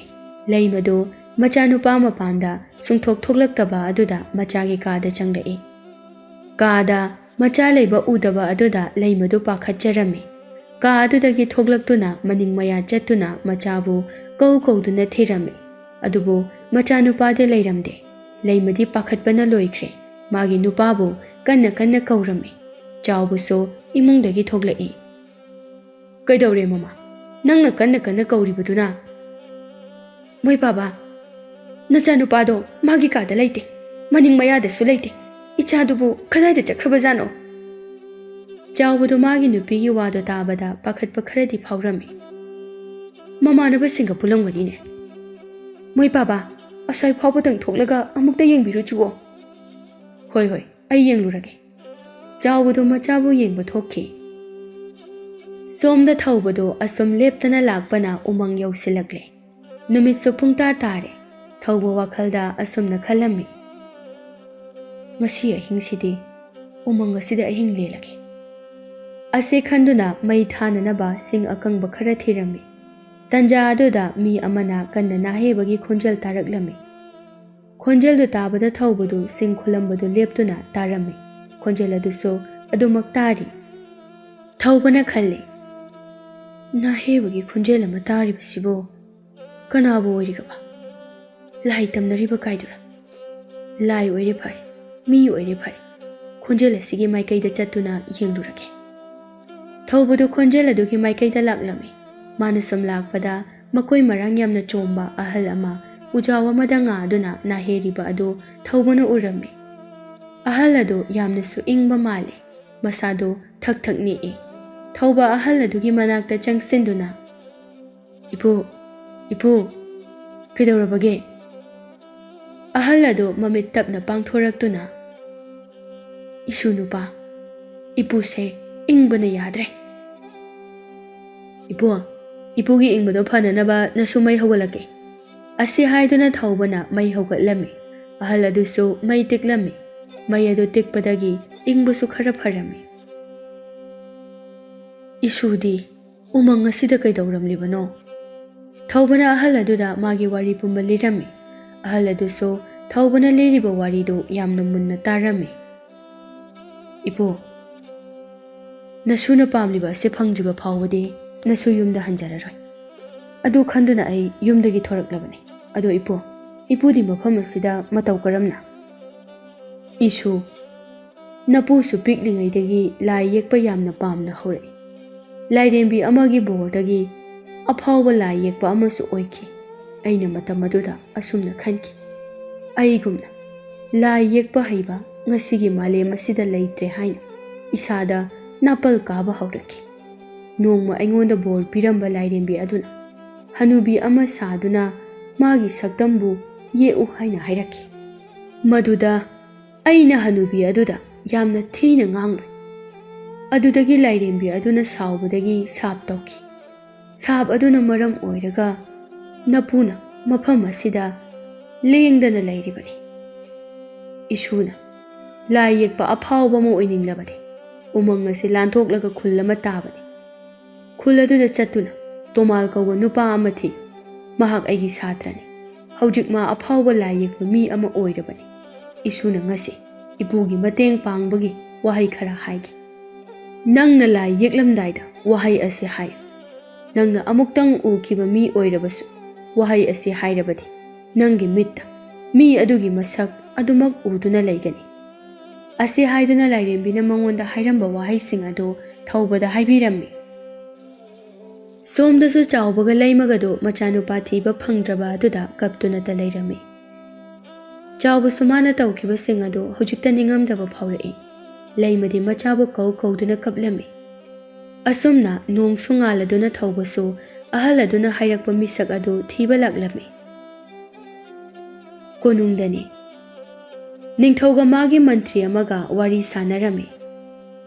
ꯂꯩꯃꯗꯨ ꯃꯆꯥꯅꯨꯄꯥ ꯃꯄꯥꯟꯗ ꯁꯨꯡꯊꯣꯛ ꯊꯣꯛꯂꯛꯇꯕ ꯑꯗꯨꯗ ꯃꯆꯥꯒꯤ ꯀꯥꯗ ꯆꯪꯂꯛꯏ꯫ ꯀꯥꯗ ꯃꯆꯥ ꯂꯩꯕ ꯎꯗꯕ ꯑꯗꯨꯗ ꯂꯩꯃꯗꯨ ꯄꯥꯈꯠꯆꯔꯝꯃꯤ꯫ ꯀꯥ ꯑꯗꯨꯗꯒꯤ ꯊꯣꯛꯂꯛꯇꯨꯅ ꯃꯅꯤꯡ ꯃꯌꯥ ꯆꯠꯇꯨꯅ ꯃꯆꯥꯕꯨ ꯀꯧ ꯀꯧꯗꯨꯅ ꯊꯤꯔꯝꯃꯤ꯫ ꯑꯗꯨꯕꯨ ꯃꯆꯥꯅꯨꯄꯥꯗꯤ ꯂꯩꯔꯝꯗꯦ꯫ ꯂꯩꯃꯗꯤ ꯄꯥꯈꯠꯄꯅ ꯂꯣꯏꯈ꯭ꯔꯦ꯫ ꯃꯥꯒꯤ ꯅꯨꯄꯥꯕꯨ ꯀꯟꯅ ꯀꯟꯅ ꯀꯧꯔꯝꯃꯤ꯫ ꯆꯥꯎꯕꯁꯨ ꯏꯃꯨꯡꯗꯒꯤ ꯊꯣꯛꯂꯛꯏ꯫ "ꯀꯩꯗꯧꯔꯦ ꯃꯃꯥ? ꯅꯪꯅ ꯀꯟꯅ ꯀꯟꯅ ꯀꯧꯔꯤꯕꯗꯨꯅ?" "ꯃꯣꯏ ꯕꯥꯕꯥ, ꯅꯆꯥꯅꯨꯄꯥꯗꯣ ꯃꯥꯒꯤ ꯀꯥꯗ ꯂꯩꯇꯦ, ꯃꯅꯤꯡ ꯃꯌꯥꯗꯁꯨ ꯂꯩꯇꯦ꯫ ꯏꯆꯥꯗꯨꯕꯨ ꯀꯗꯥꯏꯗ ꯆꯠꯈ꯭ꯔꯕꯖꯥꯠꯅꯣ?" ꯆꯥꯎꯕꯗꯣ ꯃꯥꯒꯤ ꯅꯨꯄꯤꯒꯤ ꯋꯥꯗꯣ ꯇꯥꯕꯗ ꯄꯥꯈꯠꯄ ꯈꯔꯗꯤ ꯐꯥꯎꯔꯝꯃꯤ꯫ "ꯃꯃꯥꯟꯅꯕꯁꯤꯡꯒ ꯄꯨꯜꯂꯝꯒꯅꯤꯅꯦ꯫ ꯃꯣꯏ ꯕꯥꯕꯥ, ꯑꯁ꯭ꯋꯥꯏ ꯐꯥꯎꯕꯗꯪ ꯊꯣꯛꯂꯒ ꯑꯃꯨꯛꯇ ꯌꯦꯡꯕꯤꯔꯨꯆꯨꯑꯣ꯫" "ꯍꯣꯏ, ꯍꯣꯏ, ꯑꯩ ꯌꯦꯡꯂꯨꯔꯒꯦ꯫" ꯆꯥꯎꯕꯗꯨ ꯃꯆꯥꯕꯨ ꯌꯦꯡꯕ ꯊꯣꯛꯈꯤ꯫ ꯁꯣꯝꯗ ꯊꯧꯕꯗꯨ ꯑꯁꯨꯝ ꯂꯦꯞꯇꯅ ꯂꯥꯛꯄꯅ ꯎꯃꯪ ꯌꯧꯁꯤꯜꯂꯛꯂꯦ꯫ ꯅꯨꯃꯤꯠꯁꯨ ꯄꯨꯡꯇꯥ ꯇꯥꯔꯦ꯫ ꯊꯧꯕ ꯋꯥꯈꯜꯗ ꯑꯁꯨꯝꯅ ꯈꯜꯂꯝꯃꯤ, "ꯉꯁꯤ ꯑꯍꯤꯡꯁꯤꯗꯤ ꯎꯃꯪ ꯑꯁꯤꯗ ꯑꯍꯤꯡ ꯂꯦꯜꯂꯒꯦ꯫" ꯑꯁꯤ ꯈꯟꯗꯨꯅ ꯃꯩ ꯊꯥꯅꯅꯕ ꯁꯤꯡ ꯑꯀꯪꯕ ꯈꯔ ꯊꯤꯔꯝꯃꯤ꯫ ꯇꯟꯖꯥ ꯑꯗꯨꯗ ꯃꯤ ꯑꯃꯅ ꯀꯟꯅ ꯅꯥꯍꯦꯕꯒꯤ ꯈꯣꯟꯖꯦꯜ ꯇꯥꯔꯛꯂꯝꯃꯤ꯫ ꯈꯣꯟꯖꯦꯜꯗꯨ ꯇꯥꯕꯗ ꯊꯧꯕꯗꯨ ꯁꯤꯡ ꯈꯨꯂꯝꯕꯗꯨ ꯂꯦꯞꯇꯨꯅ ꯇꯥꯔꯝꯃꯤ꯫ ꯈꯣꯟꯖꯦꯜ ꯑꯗꯨꯁꯨ ꯑꯗꯨꯃꯛ ꯇꯥꯔꯤ꯫ ꯊꯧꯕꯅ ꯈꯜꯂꯤ, "ꯅꯥꯍꯦꯕꯒꯤ ꯈꯣꯟꯖꯦꯜ ꯑꯃ ꯇꯥꯔꯤꯕꯁꯤꯕꯨ ꯀꯅꯥꯕꯨ ꯑꯣꯏꯔꯤꯒꯕ? ꯂꯥꯏ ꯇꯝꯅꯔꯤꯕ ꯀꯥꯏꯗꯨꯔ? ꯂꯥꯏ ꯑꯣꯏꯔꯦ ꯐꯔꯦ, ꯃꯤ ꯑꯣꯏꯔꯦ ꯐꯔꯦ꯫ ꯈꯣꯟꯖꯦꯜ ꯑꯁꯤꯒꯤ ꯃꯥꯏꯀꯩꯗ ꯆꯠꯇꯨꯅ ꯌꯦꯡꯂꯨꯔꯒꯦ꯫" ꯊꯧꯕꯗꯨ ꯈꯣꯟꯖꯦꯜ ꯑꯗꯨꯒꯤ ꯃꯥꯏꯀꯩꯗ ꯂꯥꯛꯂꯝꯃꯤ꯫ ꯃꯥꯅ ꯁꯨꯝ ꯂꯥꯛꯄꯗ ꯃꯀꯣꯏ ꯃꯔꯥꯡ ꯌꯥꯝꯅ ꯆꯣꯝꯕ ꯑꯍꯜ ꯑꯃ ꯎꯖꯥꯎ ꯑꯃꯗ ꯉꯥꯗꯨꯅ ꯅꯥꯍꯦꯔꯤꯕ ꯑꯗꯨ ꯊꯧꯕꯅ ꯎꯔꯝꯃꯤ꯫ ꯑꯍꯜ ꯑꯗꯨ ꯌꯥꯝꯅꯁꯨ ꯏꯪꯕ ꯃꯥꯜꯂꯤ꯫ ꯃꯁꯥꯗꯨ ꯊꯛ ꯊꯛ ꯅꯤꯛꯏ꯫ ꯊꯧꯕ ꯑꯍꯜ ꯑꯗꯨꯒꯤ ꯃꯅꯥꯛꯇ ꯆꯪꯁꯤꯟꯗꯨꯅ, "ꯏꯄꯨ, ꯏꯄꯨ, ꯀꯩꯗꯧꯔꯕꯒꯦ?" ꯑꯍꯜ ꯑꯗꯨ ꯃꯃꯤꯠ ꯇꯞꯅ ꯄꯥꯡꯊꯣꯔꯛꯇꯨꯅ, "ꯏꯁꯨ ꯅꯨꯄꯥ, ꯏꯄꯨꯁꯦ ꯏꯪꯕꯅ ꯌꯥꯗ꯭ꯔꯦ꯫ ꯏꯄꯨ, ꯏꯄꯨꯒꯤ ꯏꯪꯕꯗꯣ ꯐꯅꯅꯕ ꯅꯁꯨ ꯃꯩ ꯍꯧꯒꯠꯂꯛꯀꯦ"꯫ ꯑꯁꯤ ꯍꯥꯏꯗꯨꯅ ꯊꯧꯕꯅ ꯃꯩ ꯍꯧꯒꯠꯂꯝꯃꯤ꯫ ꯑꯍꯜ ꯑꯗꯨꯁꯨ ꯃꯩ ꯇꯤꯛꯂꯝꯃꯤ꯫ ꯃꯩ ꯑꯗꯨ ꯇꯤꯛꯄꯗꯒꯤ ꯏꯪꯕꯁꯨ ꯈꯔ ꯐꯔꯝꯃꯤ꯫ "ꯏꯁꯨꯗꯤ ꯎꯃꯪ ꯑꯁꯤꯗ ꯀꯩꯗꯧꯔꯝꯂꯤꯕꯅꯣ?" ꯊꯧꯕꯅ ꯑꯍꯜ ꯑꯗꯨꯗ ꯃꯥꯒꯤ ꯋꯥꯔꯤ ꯄꯨꯝꯕ ꯂꯤꯔꯝꯃꯤ꯫ ꯑꯍꯜ ꯑꯗꯨꯁꯨ ꯊꯧꯕꯅ ꯂꯤꯔꯤꯕ ꯋꯥꯔꯤꯗꯨ ꯌꯥꯝꯅ ꯃꯨꯟꯅ ꯇꯥꯔꯝꯃꯤ꯫ "ꯏꯄꯨ, ꯅꯁꯨꯅ ꯄꯥꯝꯂꯤꯕ ꯑꯁꯤ ꯐꯪꯗ꯭ꯔꯤꯕ ꯐꯥꯎꯕꯗꯤ ꯅꯁꯨ ꯌꯨꯝꯗ ꯍꯟꯖꯔꯔꯣꯏ꯫ ꯑꯗꯨ ꯈꯟꯗꯨꯅ ꯑꯩ ꯌꯨꯝꯗꯒꯤ ꯊꯣꯔꯛꯂꯕꯅꯤ꯫ ꯑꯗꯣ ꯏꯄꯨ, ꯏꯄꯨꯗꯤ ꯃꯐꯝ ꯑꯁꯤꯗ ꯃꯇꯧ ꯀꯔꯝꯅ?" "ꯏꯁꯨ, ꯅꯄꯨꯁꯨ ꯄꯤꯛꯂꯤꯉꯩꯗꯒꯤ ꯂꯥꯏ ꯌꯦꯛꯄ ꯌꯥꯝꯅ ꯄꯥꯝꯅ ꯍꯧꯔꯛꯏ꯫ ꯂꯥꯏꯔꯦꯝꯕꯤ ꯑꯃꯒꯤ ꯕꯣꯔꯗꯒꯤ ꯑꯐꯥꯎꯕ ꯂꯥꯏ ꯌꯦꯛꯄ ꯑꯃꯁꯨ ꯑꯣꯏꯈꯤ꯫ ꯑꯩꯅ ꯃꯇꯝ ꯑꯗꯨꯗ ꯑꯁꯨꯝꯅ ꯈꯟꯈꯤ, 'ꯑꯩꯒꯨꯝꯅ ꯂꯥꯏ ꯌꯦꯛꯄ ꯍꯩꯕ ꯉꯁꯤꯒꯤ ꯃꯥꯂꯦꯝ ꯑꯁꯤꯗ ꯂꯩꯇ꯭ꯔꯦ' ꯍꯥꯏꯅ ꯏꯁꯥꯗ ꯅꯥꯄꯜ ꯀꯥꯕ ꯍꯧꯔꯛꯈꯤ꯫ ꯅꯣꯡꯃ ꯑꯩꯉꯣꯟꯗ ꯕꯣꯔ ꯄꯤꯔꯝꯕ ꯂꯥꯏꯔꯦꯝꯕꯤ ꯑꯗꯨꯅ ꯍꯅꯨꯕꯤ ꯑꯃ ꯁꯥꯗꯨꯅ ꯃꯥꯒꯤ ꯁꯛꯇꯝꯕꯨ ꯌꯦꯛꯎ ꯍꯥꯏꯅ ꯍꯥꯏꯔꯛꯈꯤ꯫ ꯃꯗꯨꯗ ꯑꯩꯅ ꯍꯅꯨꯕꯤ ꯑꯗꯨꯗ ꯌꯥꯝꯅ ꯊꯤꯅ ꯉꯥꯡꯂꯨꯏ꯫ ꯑꯗꯨꯗꯒꯤ ꯂꯥꯏꯔꯦꯝꯕꯤ ꯑꯗꯨꯅ ꯁꯥꯎꯕꯗꯒꯤ ꯁꯥꯞ ꯇꯧꯈꯤ꯫ ꯁꯥꯞ ꯑꯗꯨꯅ ꯃꯔꯝ ꯑꯣꯏꯔꯒ ꯅꯄꯨꯅ ꯃꯐꯝ ꯑꯁꯤꯗ ꯂꯦꯡꯗꯅ ꯂꯩꯔꯤꯕꯅꯤ꯫ ꯏꯁꯨꯅ ꯂꯥꯏ ꯌꯦꯛꯄ ꯑꯐꯥꯎꯕ ꯑꯃ ꯑꯣꯏꯅꯤꯡꯂꯕꯅꯤ꯫ ꯎꯃꯪ ꯑꯁꯤ ꯂꯥꯟꯊꯣꯛꯂꯒ ꯈꯨꯜ ꯑꯃ ꯇꯥꯕꯅꯤ꯫ ꯈꯨꯜ ꯑꯗꯨꯗ ꯆꯠꯇꯨꯅ ꯇꯣꯃꯥꯜ ꯀꯧꯕ ꯅꯨꯄꯥ ꯑꯃ ꯊꯤ꯫ ꯃꯍꯥꯛ ꯑꯩꯒꯤ ꯁꯥꯇ꯭ꯔꯅꯤ꯫ ꯍꯧꯖꯤꯛ ꯃꯥ ꯑꯐꯥꯎꯕ ꯂꯥꯏ ꯌꯦꯛꯄ ꯃꯤ ꯑꯃ ꯑꯣꯏꯔꯕꯅꯤ꯫ ꯏꯁꯨꯅ ꯉꯁꯤ ꯏꯄꯨꯒꯤ ꯃꯇꯦꯡ ꯄꯥꯡꯕꯒꯤ ꯋꯥꯍꯩ ꯈꯔ ꯍꯥꯏꯒꯦ꯫ ꯅꯪꯅ ꯂꯥꯏ ꯌꯦꯛꯂꯝꯗꯥꯏꯗ ꯋꯥꯍꯩ ꯑꯁꯤ ꯍꯥꯏꯌꯨ꯫ ꯅꯪꯅ ꯑꯃꯨꯛꯇꯪ ꯎꯈꯤꯕ ꯃꯤ ꯑꯣꯏꯔꯕꯁꯨ ꯋꯥꯍꯩ ꯑꯁꯤ ꯍꯥꯏꯔꯕꯗꯤ ꯅꯪꯒꯤ ꯃꯤꯠꯇ ꯃꯤ ꯑꯗꯨꯒꯤ ꯃꯁꯛ ꯑꯗꯨꯃꯛ ꯎꯗꯨꯅ ꯂꯩꯒꯅꯤ꯫ ꯑꯁꯤ ꯍꯥꯏꯗꯨꯅ ꯂꯥꯏꯔꯦꯝꯕꯤꯅ ꯃꯉꯣꯟꯗ ꯍꯥꯏꯔꯝꯕ ꯋꯥꯍꯩꯁꯤꯡ ꯑꯗꯨ ꯊꯧꯕꯗ ꯍꯥꯏꯕꯤꯔꯝꯃꯤ꯫ ꯁꯣꯝꯗꯁꯨ ꯆꯥꯎꯕꯒ ꯂꯩꯃꯒꯗꯨ ꯃꯆꯥꯅꯨꯄꯥ ꯊꯤꯕ ꯐꯪꯗ꯭ꯔꯕ ꯑꯗꯨꯗ ꯀꯞꯇꯨꯅꯇ ꯂꯩꯔꯝꯃꯤ꯫ ꯆꯥꯎꯕꯁꯨ ꯃꯥꯅ ꯇꯧꯈꯤꯕꯁꯤꯡ ꯑꯗꯨ ꯍꯧꯖꯤꯛꯇ ꯅꯤꯡꯉꯝꯗꯕ ꯐꯥꯎꯔꯛꯏ꯫ ꯂꯩꯃꯗꯤ ꯃꯆꯥꯕꯨ ꯀꯧ ꯀꯧꯗꯨꯅ ꯀꯞꯂꯝꯃꯤ꯫ ꯑꯁꯨꯝꯅ ꯅꯣꯡꯁꯨ ꯉꯥꯜꯂꯗꯨꯅ ꯊꯧꯕꯁꯨ ꯑꯍꯜ ꯑꯗꯨꯅ ꯍꯥꯏꯔꯛꯄ ꯃꯤꯁꯛ ꯑꯗꯨ ꯊꯤꯕ ꯂꯥꯛꯂꯝꯃꯤ꯫ ꯀꯣꯅꯨꯡꯗꯅꯤ꯫ ꯅꯤꯡꯊꯧꯒ ꯃꯥꯒꯤ ꯃꯟꯇ꯭ꯔꯤ ꯑꯃꯒ ꯋꯥꯔꯤ ꯁꯥꯟꯅꯔꯝꯃꯤ꯫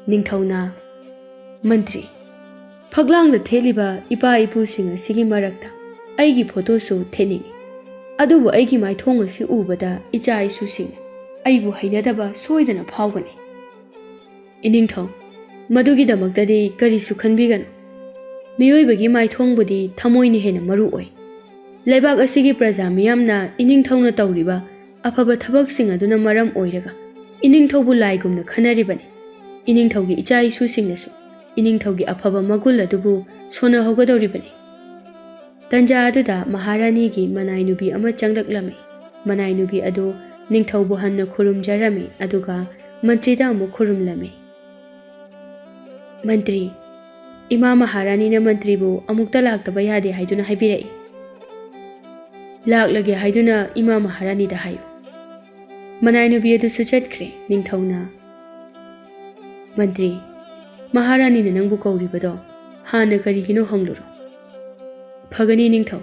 ꯅꯤꯡꯊꯧꯅ, "ꯃꯟꯇ꯭ꯔꯤ, ꯐꯛꯂꯥꯡꯗ ꯊꯦꯠꯂꯤꯕ ꯏꯄꯥ ꯏꯄꯨꯁꯤꯡ ꯑꯁꯤꯒꯤ ꯃꯔꯛꯇ ꯑꯩꯒꯤ ꯐꯣꯇꯣꯁꯨ ꯊꯦꯠꯅꯤꯡꯏ꯫ ꯑꯗꯨꯕꯨ ꯑꯩꯒꯤ ꯃꯥꯏꯊꯣꯡ ꯑꯁꯤ ꯎꯕꯗ ꯏꯆꯥ ꯏꯁꯨꯁꯤꯡꯅ ꯑꯩꯕꯨ ꯍꯩꯅꯗꯕ ꯁꯣꯏꯗꯅ ꯐꯥꯎꯒꯅꯤ꯫" ꯏꯅꯤꯡꯊꯧ, ꯃꯗꯨꯒꯤꯗꯃꯛꯇꯗꯤ ꯀꯔꯤꯁꯨ ꯈꯟꯕꯤꯒꯅꯨ꯫ ꯃꯤꯑꯣꯏꯕꯒꯤ ꯃꯥꯏꯊꯣꯡꯕꯨꯗꯤ ꯊꯃꯣꯏꯅ ꯍꯦꯟꯅ ꯃꯔꯨ ꯑꯣꯏ꯫ ꯂꯩꯕꯥꯛ ꯑꯁꯤꯒꯤ ꯄ꯭ꯔꯖꯥ ꯃꯤꯌꯥꯝꯅ ꯏꯅꯤꯡꯊꯧꯅ ꯇꯧꯔꯤꯕ ꯑꯐꯕ ꯊꯕꯛꯁꯤꯡ ꯑꯗꯨꯅ ꯃꯔꯝ ꯑꯣꯏꯔꯒ ꯏꯅꯤꯡꯊꯧꯕꯨ ꯂꯥꯏꯒꯨꯝꯅ ꯈꯟꯅꯔꯤꯕꯅꯤ꯫ ꯏꯅꯤꯡꯊꯧꯒꯤ ꯏꯆꯥ ꯏꯁꯨꯁꯤꯡꯅꯁꯨ ꯏꯅꯤꯡꯊꯧꯒꯤ ꯑꯐꯕ ꯃꯒꯨꯟ ꯑꯗꯨꯕꯨ ꯁꯣꯟꯅꯍꯧꯒꯗꯧꯔꯤꯕꯅꯤ꯫ ꯇꯟꯖꯥ ꯑꯗꯨꯗ ꯃꯍꯥꯔꯥꯅꯤꯒꯤ ꯃꯅꯥꯏ ꯅꯨꯄꯤ ꯑꯃ ꯆꯪꯂꯛꯂꯝꯃꯤ꯫ ꯃꯅꯥꯏ ꯅꯨꯄꯤ ꯑꯗꯨ ꯅꯤꯡꯊꯧꯕꯨ ꯍꯟꯅ ꯈꯨꯔꯨꯝꯖꯔꯝꯃꯤ, ꯑꯗꯨꯒ ꯃꯟꯇ꯭ꯔꯤꯗ ꯑꯃꯨꯛ ꯈꯨꯔꯨꯝꯂꯝꯃꯤ꯫ "ꯃꯟꯇ꯭ꯔꯤ, ꯏꯃꯥ ꯃꯍꯥꯔꯥꯅꯤꯅ ꯃꯟꯇ꯭ꯔꯤꯕꯨ ꯑꯃꯨꯛꯇ ꯂꯥꯛꯇꯕ ꯌꯥꯗꯦ ꯍꯥꯏꯗꯨꯅ ꯍꯥꯏꯕꯤꯔꯛꯏ꯫ ꯂꯥꯛꯂꯒꯦ ꯍꯥꯏꯗꯨꯅ ꯏꯃꯥ ꯃꯍꯥꯔꯥꯅꯤꯗ ꯍꯥꯏꯌꯨ꯫" ꯃꯅꯥꯏ ꯅꯨꯄꯤ ꯑꯗꯨꯁꯨ ꯆꯠꯈ꯭ꯔꯦ꯫ ꯅꯤꯡꯊꯧꯅ, "ꯃꯟꯇ꯭ꯔꯤ, ꯃꯍꯥꯔꯥꯅꯤꯅ ꯅꯪꯕꯨ ꯀꯧꯔꯤꯕꯗꯣ ꯍꯥꯟꯅ ꯀꯔꯤꯒꯤꯅꯣ ꯍꯪꯂꯨꯔꯣ꯫" "ꯐꯒꯅꯤ ꯅꯤꯡꯊꯧ꯫"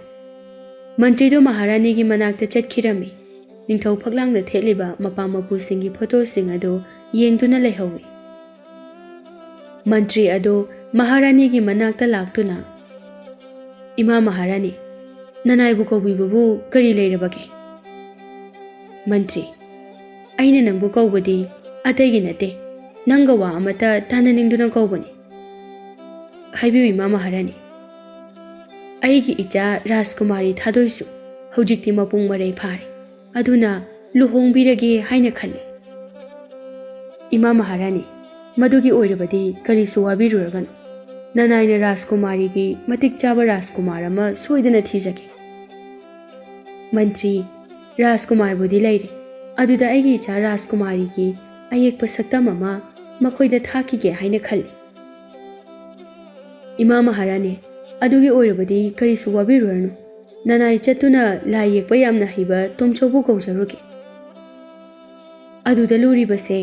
ꯃꯟꯇ꯭ꯔꯤꯗꯨ ꯃꯍꯥꯔꯥꯅꯤꯒꯤ ꯃꯅꯥꯛꯇ ꯆꯠꯈꯤꯔꯝꯃꯤ꯫ ꯅꯤꯡꯊꯧ ꯐꯛꯂꯥꯡꯗ ꯊꯦꯠꯂꯤꯕ ꯃꯄꯥ ꯃꯄꯨꯁꯤꯡꯒꯤ ꯐꯣꯇꯣꯁꯤꯡ ꯑꯗꯨ ꯌꯦꯡꯗꯨꯅ ꯂꯩꯍꯧꯏ꯫ ꯃꯟꯇ꯭ꯔꯤ ꯑꯗꯨ ꯃꯍꯥꯔꯥꯅꯤꯒꯤ ꯃꯅꯥꯛꯇ ꯂꯥꯛꯇꯨꯅ, "ꯏꯃꯥ ꯃꯍꯥꯔꯥꯅꯤ, ꯅꯅꯥꯏꯕꯨ ꯀꯧꯕꯤꯕꯕꯨ ꯀꯔꯤ ꯂꯩꯔꯕꯒꯦ?" ꯃꯟꯇ꯭ꯔꯤ, "ꯑꯩꯅ ꯅꯪꯕꯨ ꯀꯧꯕꯗꯤ ꯑꯇꯩꯒꯤ ꯅꯠꯇꯦ, ꯅꯪꯒ ꯋꯥ ꯑꯃꯇ ꯇꯥꯟꯅꯅꯤꯡꯗꯨꯅ ꯀꯧꯕꯅꯤ꯫" "ꯍꯥꯏꯕꯤꯌꯨ ꯏꯃꯥ ꯃꯍꯥꯔꯥꯅꯤ꯫" "ꯑꯩꯒꯤ ꯏꯆꯥ ꯔꯥꯖꯀꯨꯃꯥꯔꯤ ꯊꯥꯗꯣꯏꯁꯨ ꯍꯧꯖꯤꯛꯇꯤ ꯃꯄꯨꯡ ꯃꯔꯩ ꯐꯥꯔꯦ, ꯑꯗꯨꯅ ꯂꯨꯍꯣꯡꯕꯤꯔꯒꯦ ꯍꯥꯏꯅ ꯈꯜꯂꯤ꯫" "ꯏꯃꯥ ꯃꯍꯥꯔꯥꯅꯤ, ꯃꯗꯨꯒꯤ ꯑꯣꯏꯔꯕꯗꯤ ꯀꯔꯤꯁꯨ ꯋꯥꯕꯤꯔꯨꯔꯒꯅꯨ꯫ ꯅꯅꯥꯏꯅ ꯔꯥꯖꯀꯨꯃꯥꯔꯤꯒꯤ ꯃꯇꯤꯛ ꯆꯥꯕ ꯔꯥꯖꯀꯨꯃꯥꯔ ꯑꯃ ꯁꯣꯏꯗꯅ ꯊꯤꯖꯒꯦ꯫" ꯃꯟꯇ꯭ꯔꯤ, "ꯔꯥꯖꯀꯨꯃꯥꯔꯕꯨꯗꯤ ꯂꯩꯔꯦ, ꯑꯗꯨꯗ ꯑꯩꯒꯤ ꯏꯆꯥ ꯔꯥꯖꯀꯨꯃꯥꯔꯤꯒꯤ ꯑꯌꯦꯛꯄ ꯁꯛꯇꯝ ꯑꯃ ꯃꯈꯣꯏꯗ ꯊꯥꯈꯤꯒꯦ ꯍꯥꯏꯅ ꯈꯜꯂꯤ꯫" "ꯏꯃꯥ ꯃꯍꯥꯔꯥꯅꯤ, ꯑꯗꯨꯒꯤ ꯑꯣꯏꯔꯕꯗꯤ ꯀꯔꯤꯁꯨ ꯋꯥꯕꯤꯔꯨꯔꯅꯨ꯫ ꯅꯅꯥꯏ ꯆꯠꯇꯨꯅ ꯂꯥꯏ ꯌꯦꯛꯄ ꯌꯥꯝꯅ ꯍꯩꯕ ꯇꯣꯝꯆꯧꯕꯨ ꯀꯧꯖꯔꯨꯒꯦ꯫" "ꯑꯗꯨꯗ ꯂꯨꯔꯤꯕꯁꯦ,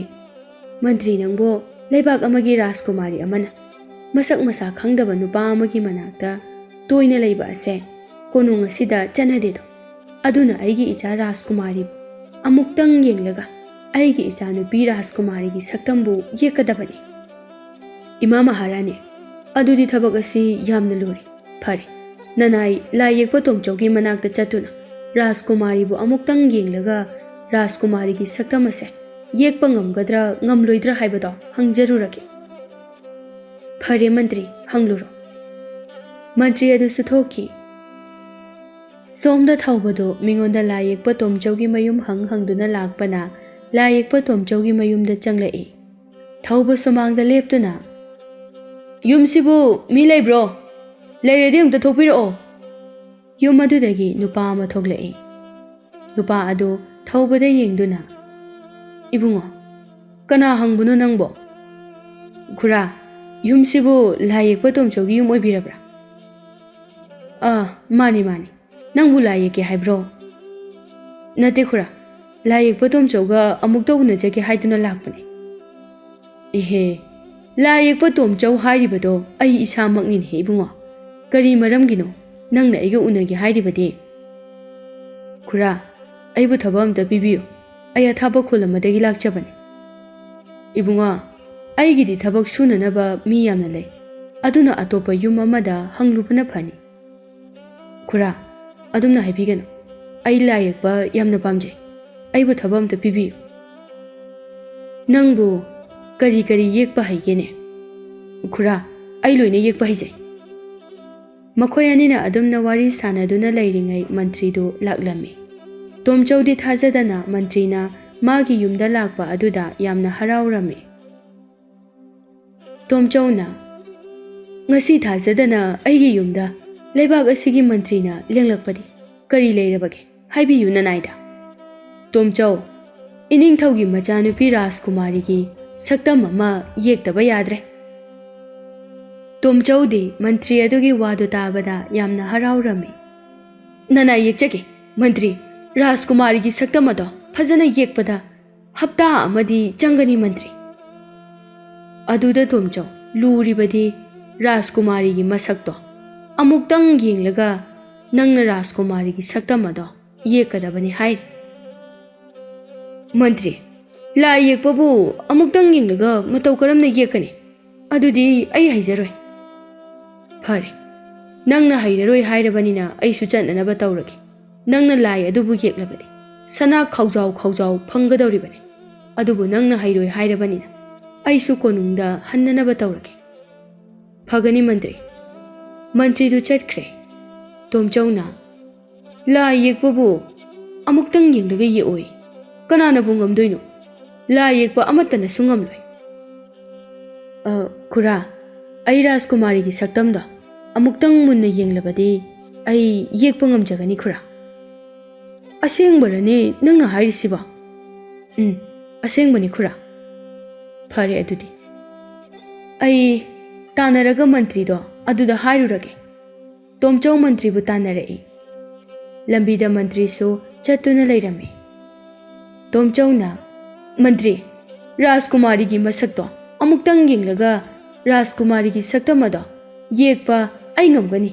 ꯃꯟꯇ꯭ꯔꯤ ꯅꯪꯕꯨ ꯂꯩꯕꯥꯛ ꯑꯃꯒꯤ ꯔꯥꯖꯀꯨꯃꯥꯔꯤ ꯑꯃꯅ ꯃꯁꯛ ꯃꯁꯥ ꯈꯪꯗꯕ ꯅꯨꯄꯥ ꯑꯃꯒꯤ ꯃꯅꯥꯛꯇ ꯇꯣꯏꯅ ꯂꯩꯕ ꯑꯁꯦ ꯀꯣꯅꯨꯡ ꯑꯁꯤꯗ ꯆꯠꯅꯗꯦꯗꯣ꯫ ꯑꯗꯨꯅ ꯑꯩꯒꯤ ꯏꯆꯥ ꯔꯥꯖꯀꯨꯃꯥꯔꯤꯕꯨ ꯑꯃꯨꯛꯇꯪ ꯌꯦꯡꯂꯒ ꯑꯩꯒꯤ ꯏꯆꯥꯅꯨꯄꯤ ꯔꯥꯖꯀꯨꯃꯥꯔꯤꯒꯤ ꯁꯛꯇꯝꯕꯨ ꯌꯦꯛꯀꯗꯕꯅꯤ꯫ ꯏꯃꯥ ꯃꯍꯥꯔꯥꯅꯤ, ꯑꯗꯨꯗꯤ ꯊꯕꯛ ꯑꯁꯤ ꯌꯥꯝꯅ ꯂꯨꯔꯤ꯫ ꯐꯔꯦ, ꯅꯅꯥꯏ ꯂꯥꯏ ꯌꯦꯛꯄ ꯇꯣꯝꯆꯧꯒꯤ ꯃꯅꯥꯛꯇ ꯆꯠꯇꯨꯅ ꯔꯥꯖꯀꯨꯃꯥꯔꯤꯕꯨ ꯑꯃꯨꯛꯇꯪ ꯌꯦꯡꯂꯒ ꯔꯥꯖꯀꯨꯃꯥꯔꯤꯒꯤ ꯁꯛꯇꯝ ꯑꯁꯦ ꯌꯦꯛꯄ ꯉꯝꯒꯗ꯭ꯔꯥ ꯉꯝꯂꯣꯏꯗ꯭ꯔꯥ ꯍꯥꯏꯕꯗꯣ ꯍꯪꯖꯔꯨꯔꯒꯦ꯫ ꯐꯔꯦ ꯃꯟꯇ꯭ꯔꯤ, ꯍꯪꯂꯨꯔꯣ꯫ ꯃꯟꯇ꯭ꯔꯤ ꯑꯗꯨꯁꯨ ꯊꯣꯛꯈꯤ꯫ ꯁꯣꯝꯗ ꯊꯧꯕꯗꯨ ꯃꯤꯉꯣꯟꯗ ꯂꯥꯏ ꯌꯦꯛꯄ ꯇꯣꯝꯆꯧꯒꯤ ꯃꯌꯨꯝ ꯍꯪ ꯍꯪꯗꯨꯅ ꯂꯥꯛꯄꯅ ꯂꯥꯏ ꯌꯦꯛꯄ ꯇꯣꯝꯆꯧꯒꯤ ꯃꯌꯨꯝꯗ ꯆꯪꯂꯛꯏ꯫ ꯊꯧꯕ ꯁꯨꯃꯥꯡꯗ ꯂꯦꯞꯇꯨꯅ, "ꯌꯨꯝꯁꯤꯕꯨ ꯃꯤ ꯂꯩꯕ꯭ꯔꯣ? ꯂꯩꯔꯗꯤ ꯑꯝꯇ ꯊꯣꯛꯄꯤꯔꯛꯑꯣ꯫" ꯌꯨꯝ ꯑꯗꯨꯗꯒꯤ ꯅꯨꯄꯥ ꯑꯃ ꯊꯣꯛꯂꯛꯏ꯫ ꯅꯨꯄꯥ ꯑꯗꯨ ꯊꯧꯕꯗ ꯌꯦꯡꯗꯨꯅ, "ꯏꯕꯨꯡꯉꯣ, ꯀꯅꯥ ꯍꯪꯕꯅꯣ ꯅꯪꯕꯣ?" "ꯈꯨꯔꯥ, ꯌꯨꯝꯁꯤꯕꯨ ꯂꯥꯏ ꯌꯦꯛꯄ ꯇꯣꯝꯆꯧꯒꯤ ꯌꯨꯝ ꯑꯣꯏꯕꯤꯔꯕ꯭ꯔꯥ?" "ꯑꯥ, ꯃꯥꯅꯤ, ꯃꯥꯅꯤ꯫ ꯅꯪꯕꯨ ꯂꯥꯏ ꯌꯦꯛꯀꯦ ꯍꯥꯏꯕ꯭ꯔꯣ?" "ꯅꯠꯇꯦ ꯈꯨꯔꯥ, ꯂꯥꯏ ꯌꯦꯛꯄ ꯇꯣꯝꯆꯧꯒ ꯑꯃꯨꯛꯇ ꯎꯅꯖꯒꯦ ꯍꯥꯏꯗꯨꯅ ꯂꯥꯛꯄꯅꯦ꯫" "ꯏꯍꯦ, ꯂꯥꯏ ꯌꯦꯛꯄ ꯇꯣꯝꯆꯧ ꯍꯥꯏꯔꯤꯕꯗꯣ ꯑꯩ ꯏꯁꯥꯃꯛꯅꯤꯅꯦꯍꯦ ꯏꯕꯨꯡꯉꯣ꯫ ꯀꯔꯤ ꯃꯔꯝꯒꯤꯅꯣ ꯅꯪꯅ ꯑꯩꯒ ꯎꯅꯒꯦ ꯍꯥꯏꯔꯤꯕꯗꯤ?" "ꯈꯨꯔꯥ, ꯑꯩꯕꯨ ꯊꯕꯛ ꯑꯝꯇ ꯄꯤꯕꯤꯌꯨ꯫ ꯑꯩ ꯑꯊꯥꯞꯄ ꯈꯨꯜ ꯑꯃꯗꯒꯤ ꯂꯥꯛꯆꯕꯅꯤ꯫" "ꯏꯕꯨꯡꯉꯣ, ꯑꯩꯒꯤꯗꯤ ꯊꯕꯛ ꯁꯨꯅꯅꯕ ꯃꯤ ꯌꯥꯝꯅ ꯂꯩ꯫ ꯑꯗꯨꯅ ꯑꯇꯣꯞꯄ ꯌꯨꯝ ꯑꯃꯗ ꯍꯪꯂꯨꯕꯅ ꯐꯅꯤ꯫" "ꯈꯨꯔꯥ, ꯑꯗꯨꯝꯅ ꯍꯥꯏꯕꯤꯒꯅꯨ꯫ ꯑꯩ ꯂꯥꯏ ꯌꯦꯛꯄ ꯌꯥꯝꯅ ꯄꯥꯝꯖꯩ꯫ ꯑꯩꯕꯨ ꯊꯕꯛ ꯑꯝꯇ ꯄꯤꯕꯤꯌꯨ꯫" "ꯅꯪꯕꯨ ꯀꯔꯤ ꯀꯔꯤ ꯌꯦꯛꯄ ꯍꯩꯒꯦꯅꯦ?" "ꯈꯨꯔꯥ, ꯑꯩ ꯂꯣꯏꯅ ꯌꯦꯛꯄ ꯍꯩꯖꯩ꯫" ꯃꯈꯣꯏ ꯑꯅꯤꯅ ꯑꯗꯨꯝꯅ ꯋꯥꯔꯤ ꯁꯥꯟꯅꯗꯨꯅ ꯂꯩꯔꯤꯉꯩ ꯃꯟꯇ꯭ꯔꯤꯗꯨ ꯂꯥꯛꯂꯝꯃꯤ꯫ ꯇꯣꯝꯆꯧꯗꯤ ꯊꯥꯖꯗꯅ ꯃꯟꯇ꯭ꯔꯤꯅ ꯃꯥꯒꯤ ꯌꯨꯝꯗ ꯂꯥꯛꯄ ꯑꯗꯨꯗ ꯌꯥꯝꯅ ꯍꯔꯥꯎꯔꯝꯃꯤ꯫ ꯇꯣꯝꯆꯧꯅ, "ꯉꯁꯤ ꯊꯥꯖꯗꯅ ꯑꯩꯒꯤ ꯌꯨꯝꯗ ꯂꯩꯕꯥꯛ ꯑꯁꯤꯒꯤ ꯃꯟꯇ꯭ꯔꯤꯅ ꯂꯦꯡꯂꯛꯄꯗꯤ ꯀꯔꯤ ꯂꯩꯔꯕꯒꯦ? ꯍꯥꯏꯕꯤꯌꯨ ꯅꯅꯥꯏꯗ꯫" "ꯇꯣꯝꯆꯧ, ꯏꯅꯤꯡꯊꯧꯒꯤ ꯃꯆꯥꯅꯨꯄꯤ ꯔꯥꯖꯀꯨꯃꯥꯔꯤꯒꯤ ꯁꯛꯇꯝ ꯑꯃ ꯌꯦꯛꯇꯕ ꯌꯥꯗ꯭ꯔꯦ꯫" ꯇꯣꯝꯆꯧꯗꯤ ꯃꯟꯇ꯭ꯔꯤ ꯑꯗꯨꯒꯤ ꯋꯥꯗꯨ ꯇꯥꯕꯗ ꯌꯥꯝꯅ ꯍꯔꯥꯎꯔꯝꯃꯤ꯫ "ꯅꯅꯥꯏ ꯌꯦꯛꯆꯒꯦ ꯃꯟꯇ꯭ꯔꯤ, ꯔꯥꯖꯀꯨꯃꯥꯔꯤꯒꯤ ꯁꯛꯇꯝ ꯑꯗꯣ ꯐꯖꯅ ꯌꯦꯛꯄꯗ ꯍꯞꯇꯥ ꯑꯃꯗꯤ ꯆꯪꯒꯅꯤ ꯃꯟꯇ꯭ꯔꯤ꯫" ꯑꯗꯨꯗ ꯇꯣꯝꯆꯧ ꯂꯨꯔꯤꯕꯗꯤ ꯔꯥꯖꯀꯨꯃꯥꯔꯤꯒꯤ ꯃꯁꯛꯇꯣ ꯑꯃꯨꯛꯇꯪ ꯌꯦꯡꯂꯒ ꯅꯪꯅ ꯔꯥꯖꯀꯨꯃꯥꯔꯤꯒꯤ ꯁꯛꯇꯝ ꯑꯗꯣ ꯌꯦꯛꯀꯗꯕꯅꯤ ꯍꯥꯏꯔꯤ꯫ ꯃꯟꯇ꯭ꯔꯤ, ꯂꯥꯏ ꯌꯦꯛꯄꯕꯨ ꯑꯃꯨꯛꯇꯪ ꯌꯦꯡꯂꯒ ꯃꯇꯧ ꯀꯔꯝꯅ ꯌꯦꯛꯀꯅꯤ? ꯑꯗꯨꯗꯤ ꯑꯩ ꯍꯩꯖꯔꯣꯏ꯫ ꯐꯔꯦ, ꯅꯪꯅ ꯍꯩꯔꯔꯣꯏ ꯍꯥꯏꯔꯕꯅꯤꯅ ꯑꯩꯁꯨ ꯆꯠꯅꯅꯕ ꯇꯧꯔꯒꯦ꯫ ꯅꯪꯅ ꯂꯥꯏ ꯑꯗꯨꯕꯨ ꯌꯦꯛꯂꯕꯗꯤ ꯁꯅꯥ ꯈꯥꯎꯖꯥꯎ ꯈꯥꯎꯖꯥꯎ ꯐꯪꯒꯗꯧꯔꯤꯕꯅꯤ꯫ ꯑꯗꯨꯕꯨ ꯅꯪꯅ ꯍꯩꯔꯣꯏ ꯍꯥꯏꯔꯕꯅꯤꯅ ꯑꯩꯁꯨ ꯀꯣꯅꯨꯡꯗ ꯍꯟꯅꯅꯕ ꯇꯧꯔꯒꯦ꯫ ꯐꯒꯅꯤ ꯃꯟꯇ꯭ꯔꯤ꯫ ꯃꯟꯇ꯭ꯔꯤꯗꯨ ꯆꯠꯈ꯭ꯔꯦ꯫ ꯇꯣꯝꯆꯧꯅ, "ꯂꯥꯏ ꯌꯦꯛꯄꯕꯨ ꯑꯃꯨꯛꯇꯪ ꯌꯦꯡꯂꯒ ꯌꯦꯛꯑꯣꯏ꯫ ꯀꯅꯥꯅꯕꯨ ꯉꯝꯗꯣꯏꯅꯣ? ꯂꯥꯏ ꯌꯦꯛꯄ ꯑꯃꯠꯇꯅꯁꯨ ꯉꯝꯂꯣꯏ꯫" "ꯑ, ꯈꯨꯔꯥ, ꯑꯩ ꯔꯥꯖꯀꯨꯃꯥꯔꯤꯒꯤ ꯁꯛꯇꯝꯗꯣ ꯑꯃꯨꯛꯇꯪ ꯃꯨꯟꯅ ꯌꯦꯡꯂꯕꯗꯤ ꯑꯩ ꯌꯦꯛꯄ ꯉꯝꯖꯒꯅꯤ ꯈꯨꯔꯥ꯫" "ꯑꯁꯦꯡꯕꯔꯅꯦ ꯅꯪꯅ ꯍꯥꯏꯔꯤꯁꯤꯕꯣ?" "ꯎꯝ, ꯑꯁꯦꯡꯕꯅꯤ ꯈꯨꯔꯥ꯫" "ꯐꯔꯦ ꯑꯗꯨꯗꯤ꯫ ꯑꯩ ꯇꯥꯟꯅꯔꯒ ꯃꯟꯇ꯭ꯔꯤꯗꯣ ꯑꯗꯨꯗ ꯍꯥꯏꯔꯨꯔꯒꯦ꯫" ꯇꯣꯝꯆꯧ ꯃꯟꯇ꯭ꯔꯤꯕꯨ ꯇꯥꯟꯅꯔꯛꯏ꯫ ꯂꯝꯕꯤꯗ ꯃꯟꯇ꯭ꯔꯤꯁꯨ ꯆꯠꯇꯨꯅ ꯂꯩꯔꯝꯃꯤ꯫ ꯇꯣꯝꯆꯧꯅ, "ꯃꯟꯇ꯭ꯔꯤ, ꯔꯥꯖꯀꯨꯃꯥꯔꯤꯒꯤ ꯃꯁꯛꯇꯣ ꯑꯃꯨꯛꯇꯪ ꯌꯦꯡꯂꯒ ꯔꯥꯖꯀꯨꯃꯥꯔꯤꯒꯤ ꯁꯛꯇꯝ ꯑꯗꯣ ꯌꯦꯛꯄ ꯑꯩ ꯉꯝꯒꯅꯤ꯫"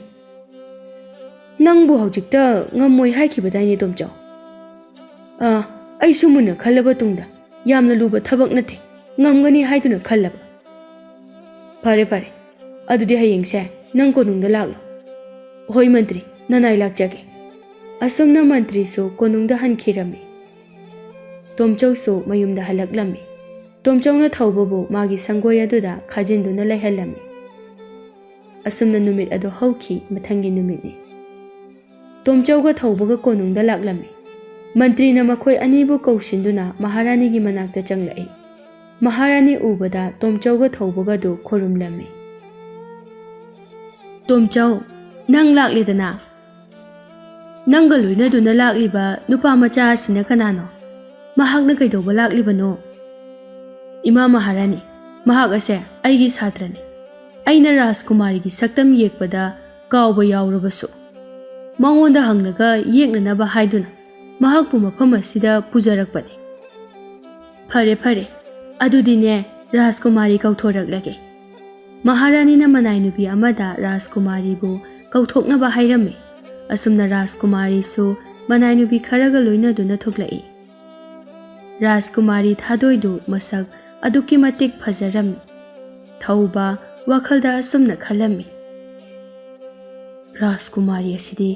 "ꯅꯪꯕꯨ ꯍꯧꯖꯤꯛꯇ ꯉꯝꯃꯣꯏ ꯍꯥꯏꯈꯤꯕꯗꯥꯏꯅꯦ ꯇꯣꯝꯆꯧ?" "ꯑꯥ, ꯑꯩꯁꯨ ꯃꯨꯟꯅ ꯈꯜꯂꯕ ꯇꯨꯡꯗ ꯌꯥꯝꯅ ꯂꯨꯕ ꯊꯕꯛ ꯅꯠꯇꯦ, ꯉꯝꯒꯅꯤ ꯍꯥꯏꯗꯨꯅ ꯈꯜꯂꯕ꯫" "ꯐꯔꯦ ꯐꯔꯦ, ꯑꯗꯨꯗꯤ ꯍꯌꯦꯡꯁꯦ ꯅꯪ ꯀꯣꯅꯨꯡꯗ ꯂꯥꯛꯂꯣ꯫" "ꯍꯣꯏ ꯃꯟꯇ꯭ꯔꯤ, ꯅꯅꯥꯏ ꯂꯥꯛꯆꯒꯦ꯫" ꯑꯁꯨꯝꯅ ꯃꯟꯇ꯭ꯔꯤꯁꯨ ꯀꯣꯅꯨꯡꯗ ꯍꯟꯈꯤꯔꯝꯃꯤ꯫ ꯇꯣꯝꯆꯧꯁꯨ ꯃꯌꯨꯝꯗ ꯍꯜꯂꯛꯂꯝꯃꯤ꯫ ꯇꯣꯝꯆꯧꯅ ꯊꯧꯕꯕꯨ ꯃꯥꯒꯤ ꯁꯪꯒꯣꯏ ꯑꯗꯨꯗ ꯈꯥꯖꯤꯟꯗꯨꯅ ꯂꯩꯍꯜꯂꯝꯃꯤ꯫ ꯑꯁꯨꯝꯅ ꯅꯨꯃꯤꯠ ꯑꯗꯨ ꯍꯧꯈꯤ꯫ ꯃꯊꯪꯒꯤ ꯅꯨꯃꯤꯠꯅꯤ꯫ ꯇꯣꯝꯆꯧꯒ ꯊꯧꯕꯒ ꯀꯣꯅꯨꯡꯗ ꯂꯥꯛꯂꯝꯃꯤ꯫ ꯃꯟꯇ꯭ꯔꯤꯅ ꯃꯈꯣꯏ ꯑꯅꯤꯕꯨ ꯀꯧꯁꯤꯟꯗꯨꯅ ꯃꯍꯥꯔꯥꯅꯤꯒꯤ ꯃꯅꯥꯛꯇ ꯆꯪꯂꯛꯏ꯫ ꯃꯍꯥꯔꯥꯅꯤ ꯎꯕꯗ ꯇꯣꯝꯆꯧꯒ ꯊꯧꯕꯒꯗꯨ ꯈꯨꯔꯨꯝꯂꯝꯃꯤ꯫ "ꯇꯣꯝꯆꯧ, ꯅꯪ ꯂꯥꯛꯂꯦꯗꯅ? ꯅꯪꯒ ꯂꯣꯏꯅꯗꯨꯅ ꯂꯥꯛꯂꯤꯕ ꯅꯨꯄꯥ ꯃꯆꯥ ꯑꯁꯤꯅ ꯀꯅꯥꯅꯣ? ꯃꯍꯥꯛꯅ ꯀꯩꯗꯧꯕ ꯂꯥꯛꯂꯤꯕꯅꯣ?" "ꯏꯃꯥ ꯃꯍꯥꯔꯥꯅꯤ, ꯃꯍꯥꯛ ꯑꯁꯦ ꯑꯩꯒꯤ ꯁꯥꯇ꯭ꯔꯅꯤ꯫ ꯑꯩꯅ ꯔꯥꯖꯀꯨꯃꯥꯔꯤꯒꯤ ꯁꯛꯇꯝ ꯌꯦꯛꯄꯗ ꯀꯥꯎꯕ ꯌꯥꯎꯔꯕꯁꯨ ꯃꯉꯣꯟꯗ ꯍꯪꯂꯒ ꯌꯦꯛꯅꯅꯕ ꯍꯥꯏꯗꯨꯅ ꯃꯍꯥꯛꯄꯨ ꯃꯐꯝ ꯑꯁꯤꯗ ꯄꯨꯖꯔꯛꯄꯅꯤ꯫" "ꯐꯔꯦ ꯐꯔꯦ, ꯑꯗꯨꯗꯤꯅꯦ, ꯔꯥꯖꯀꯨꯃꯥꯔꯤ ꯀꯧꯊꯣꯔꯛꯂꯒꯦ꯫" ꯃꯍꯥꯔꯥꯅꯤꯅ ꯃꯅꯥꯏ ꯅꯨꯄꯤ ꯑꯃꯗ ꯔꯥꯖꯀꯨꯃꯥꯔꯤꯕꯨ ꯀꯧꯊꯣꯛꯅꯕ ꯍꯥꯏꯔꯝꯃꯤ꯫ ꯑꯁꯨꯝꯅ ꯔꯥꯖꯀꯨꯃꯥꯔꯤꯁꯨ ꯃꯅꯥꯏ ꯅꯨꯄꯤ ꯈꯔꯒ ꯂꯣꯏꯅꯗꯨꯅ ꯊꯣꯛꯂꯛꯏ꯫ ꯔꯥꯖꯀꯨꯃꯥꯔꯤ ꯊꯥꯗꯣꯏꯗꯨ ꯃꯁꯛ ꯑꯗꯨꯛꯀꯤ ꯃꯇꯤꯛ ꯐꯖꯔꯝꯃꯤ꯫ ꯊꯧꯕ ꯋꯥꯈꯜꯗ ꯑꯁꯨꯝꯅ ꯈꯜꯂꯝꯃꯤ, "ꯔꯥꯖꯀꯨꯃꯥꯔꯤ ꯑꯁꯤꯗꯤ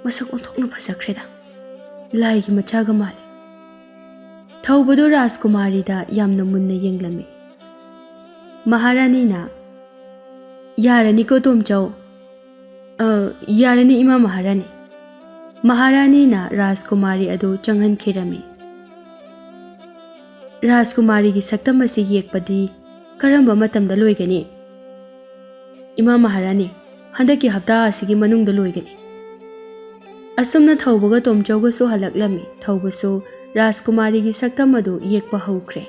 ꯃꯁꯛ ꯑꯣꯟꯊꯣꯛꯅ ꯐꯖꯈ꯭ꯔꯦꯗ, ꯂꯥꯏꯒꯤ ꯃꯆꯥꯒ ꯃꯥꯜꯂꯦ"꯫ ꯊꯧꯕꯗꯨ ꯔꯥꯖꯀꯨꯃꯥꯔꯤꯗ ꯌꯥꯝꯅ ꯃꯨꯟꯅ ꯌꯦꯡꯂꯝꯃꯤ꯫ ꯃꯍꯥꯔꯥꯅꯤꯅ, "ꯌꯥꯔꯅꯤꯀꯣ ꯇꯣꯝꯆꯧ?" "ꯑ, ꯌꯥꯔꯅꯤ ꯏꯃꯥ ꯃꯍꯥꯔꯥꯅꯤ"꯫ ꯃꯍꯥꯔꯥꯅꯤꯅ ꯔꯥꯖꯀꯨꯃꯥꯔꯤ ꯑꯗꯨ ꯆꯪꯍꯟꯈꯤꯔꯝꯃꯤ꯫ "ꯔꯥꯖꯀꯨꯃꯥꯔꯤꯒꯤ ꯁꯛꯇꯝ ꯑꯁꯤ ꯌꯦꯛꯄꯗꯤ ꯀꯔꯝꯕ ꯃꯇꯝꯗ ꯂꯣꯏꯒꯅꯤ?" "ꯏꯃꯥ ꯃꯍꯥꯔꯥꯅꯤ, ꯍꯟꯗꯛꯀꯤ ꯍꯞꯇꯥ ꯑꯁꯤꯒꯤ ꯃꯅꯨꯡꯗ ꯂꯣꯏꯒꯅꯤ"꯫ ꯑꯁꯨꯝꯅ ꯊꯧꯕꯒ ꯇꯣꯝꯆꯧꯒꯁꯨ ꯍꯜꯂꯛꯂꯝꯃꯤ꯫ ꯊꯧꯕꯁꯨ ꯔꯥꯖꯀꯨꯃꯥꯔꯤꯒꯤ ꯁꯛꯇꯝ ꯑꯗꯨ ꯌꯦꯛꯄ ꯍꯧꯈ꯭ꯔꯦ꯫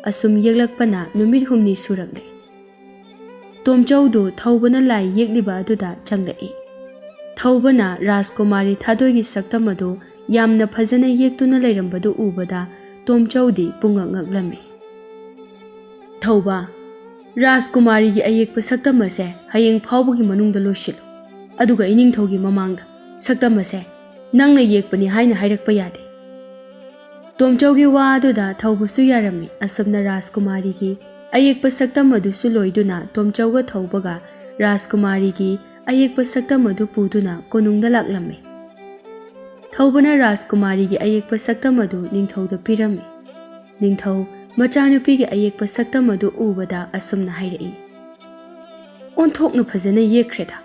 ꯑꯁꯨꯝ ꯌꯦꯛꯂꯛꯄꯅ ꯅꯨꯃꯤꯠ ꯍꯨꯝꯅꯤ ꯁꯨꯔꯛꯂꯦ꯫ ꯇꯣꯝꯆꯧꯗꯨ ꯊꯧꯕꯅ ꯂꯥꯏ ꯌꯦꯛꯂꯤꯕ ꯑꯗꯨꯗ ꯆꯪꯂꯛꯏ꯫ ꯊꯧꯕꯅ ꯔꯥꯖꯀꯨꯃꯥꯔꯤ ꯊꯥꯗꯣꯏꯒꯤ ꯁꯛꯇꯝ ꯑꯗꯨ ꯌꯥꯝꯅ ꯐꯖꯅ ꯌꯦꯛꯇꯨꯅ ꯂꯩꯔꯝꯕꯗꯨ ꯎꯕꯗ ꯇꯣꯝꯆꯧꯗꯤ ꯄꯨꯡꯉꯛ ꯉꯛꯂꯝꯃꯤ꯫ "ꯊꯧꯕ, ꯔꯥꯖꯀꯨꯃꯥꯔꯤꯒꯤ ꯑꯌꯦꯛꯄ ꯁꯛꯇꯝ ꯑꯁꯦ ꯍꯌꯦꯡ ꯐꯥꯎꯕꯒꯤ ꯃꯅꯨꯡꯗ ꯂꯣꯏꯁꯤꯜꯂꯨ, ꯑꯗꯨꯒ ꯏꯅꯤꯡꯊꯧꯒꯤ ꯃꯃꯥꯡꯗ ꯁꯛꯇꯝ ꯑꯁꯦ ꯅꯪꯅ ꯌꯦꯛꯄꯅꯤ ꯍꯥꯏꯅ ꯍꯥꯏꯔꯛꯄ ꯌꯥꯗꯦ"꯫ ꯇꯣꯝꯆꯧꯒꯤ ꯋꯥ ꯑꯗꯨꯗ ꯊꯧꯕꯁꯨ ꯌꯥꯔꯝꯃꯤ꯫ ꯑꯁꯨꯝꯅ ꯔꯥꯖꯀꯨꯃꯥꯔꯤꯒꯤ ꯑꯌꯦꯛꯄ ꯁꯛꯇꯝ ꯑꯗꯨꯁꯨ ꯂꯣꯏꯗꯨꯅ ꯇꯣꯝꯆꯧꯒ ꯊꯧꯕꯒ ꯔꯥꯖꯀꯨꯃꯥꯔꯤꯒꯤ ꯑꯌꯦꯛꯄ ꯁꯛꯇꯝ ꯑꯗꯨ ꯄꯨꯗꯨꯅ ꯀꯣꯅꯨꯡꯗ ꯂꯥꯛꯂꯝꯃꯤ꯫ ꯊꯧꯕꯅ ꯔꯥꯖꯀꯨꯃꯥꯔꯤꯒꯤ ꯑꯌꯦꯛꯄ ꯁꯛꯇꯝ ꯑꯗꯨ ꯅꯤꯡꯊꯧꯗ ꯄꯤꯔꯝꯃꯤ꯫ ꯅꯤꯡꯊꯧ ꯃꯆꯥꯅꯨꯄꯤꯒꯤ ꯑꯌꯦꯛꯄ ꯁꯛꯇꯝ ꯑꯗꯨ ꯎꯕꯗ ꯑꯁꯨꯝꯅ ꯍꯥꯏꯔꯛꯏ, "ꯑꯣꯟꯊꯣꯛꯅ ꯐꯖꯅ ꯌꯦꯛꯈ꯭ꯔꯦꯗ꯫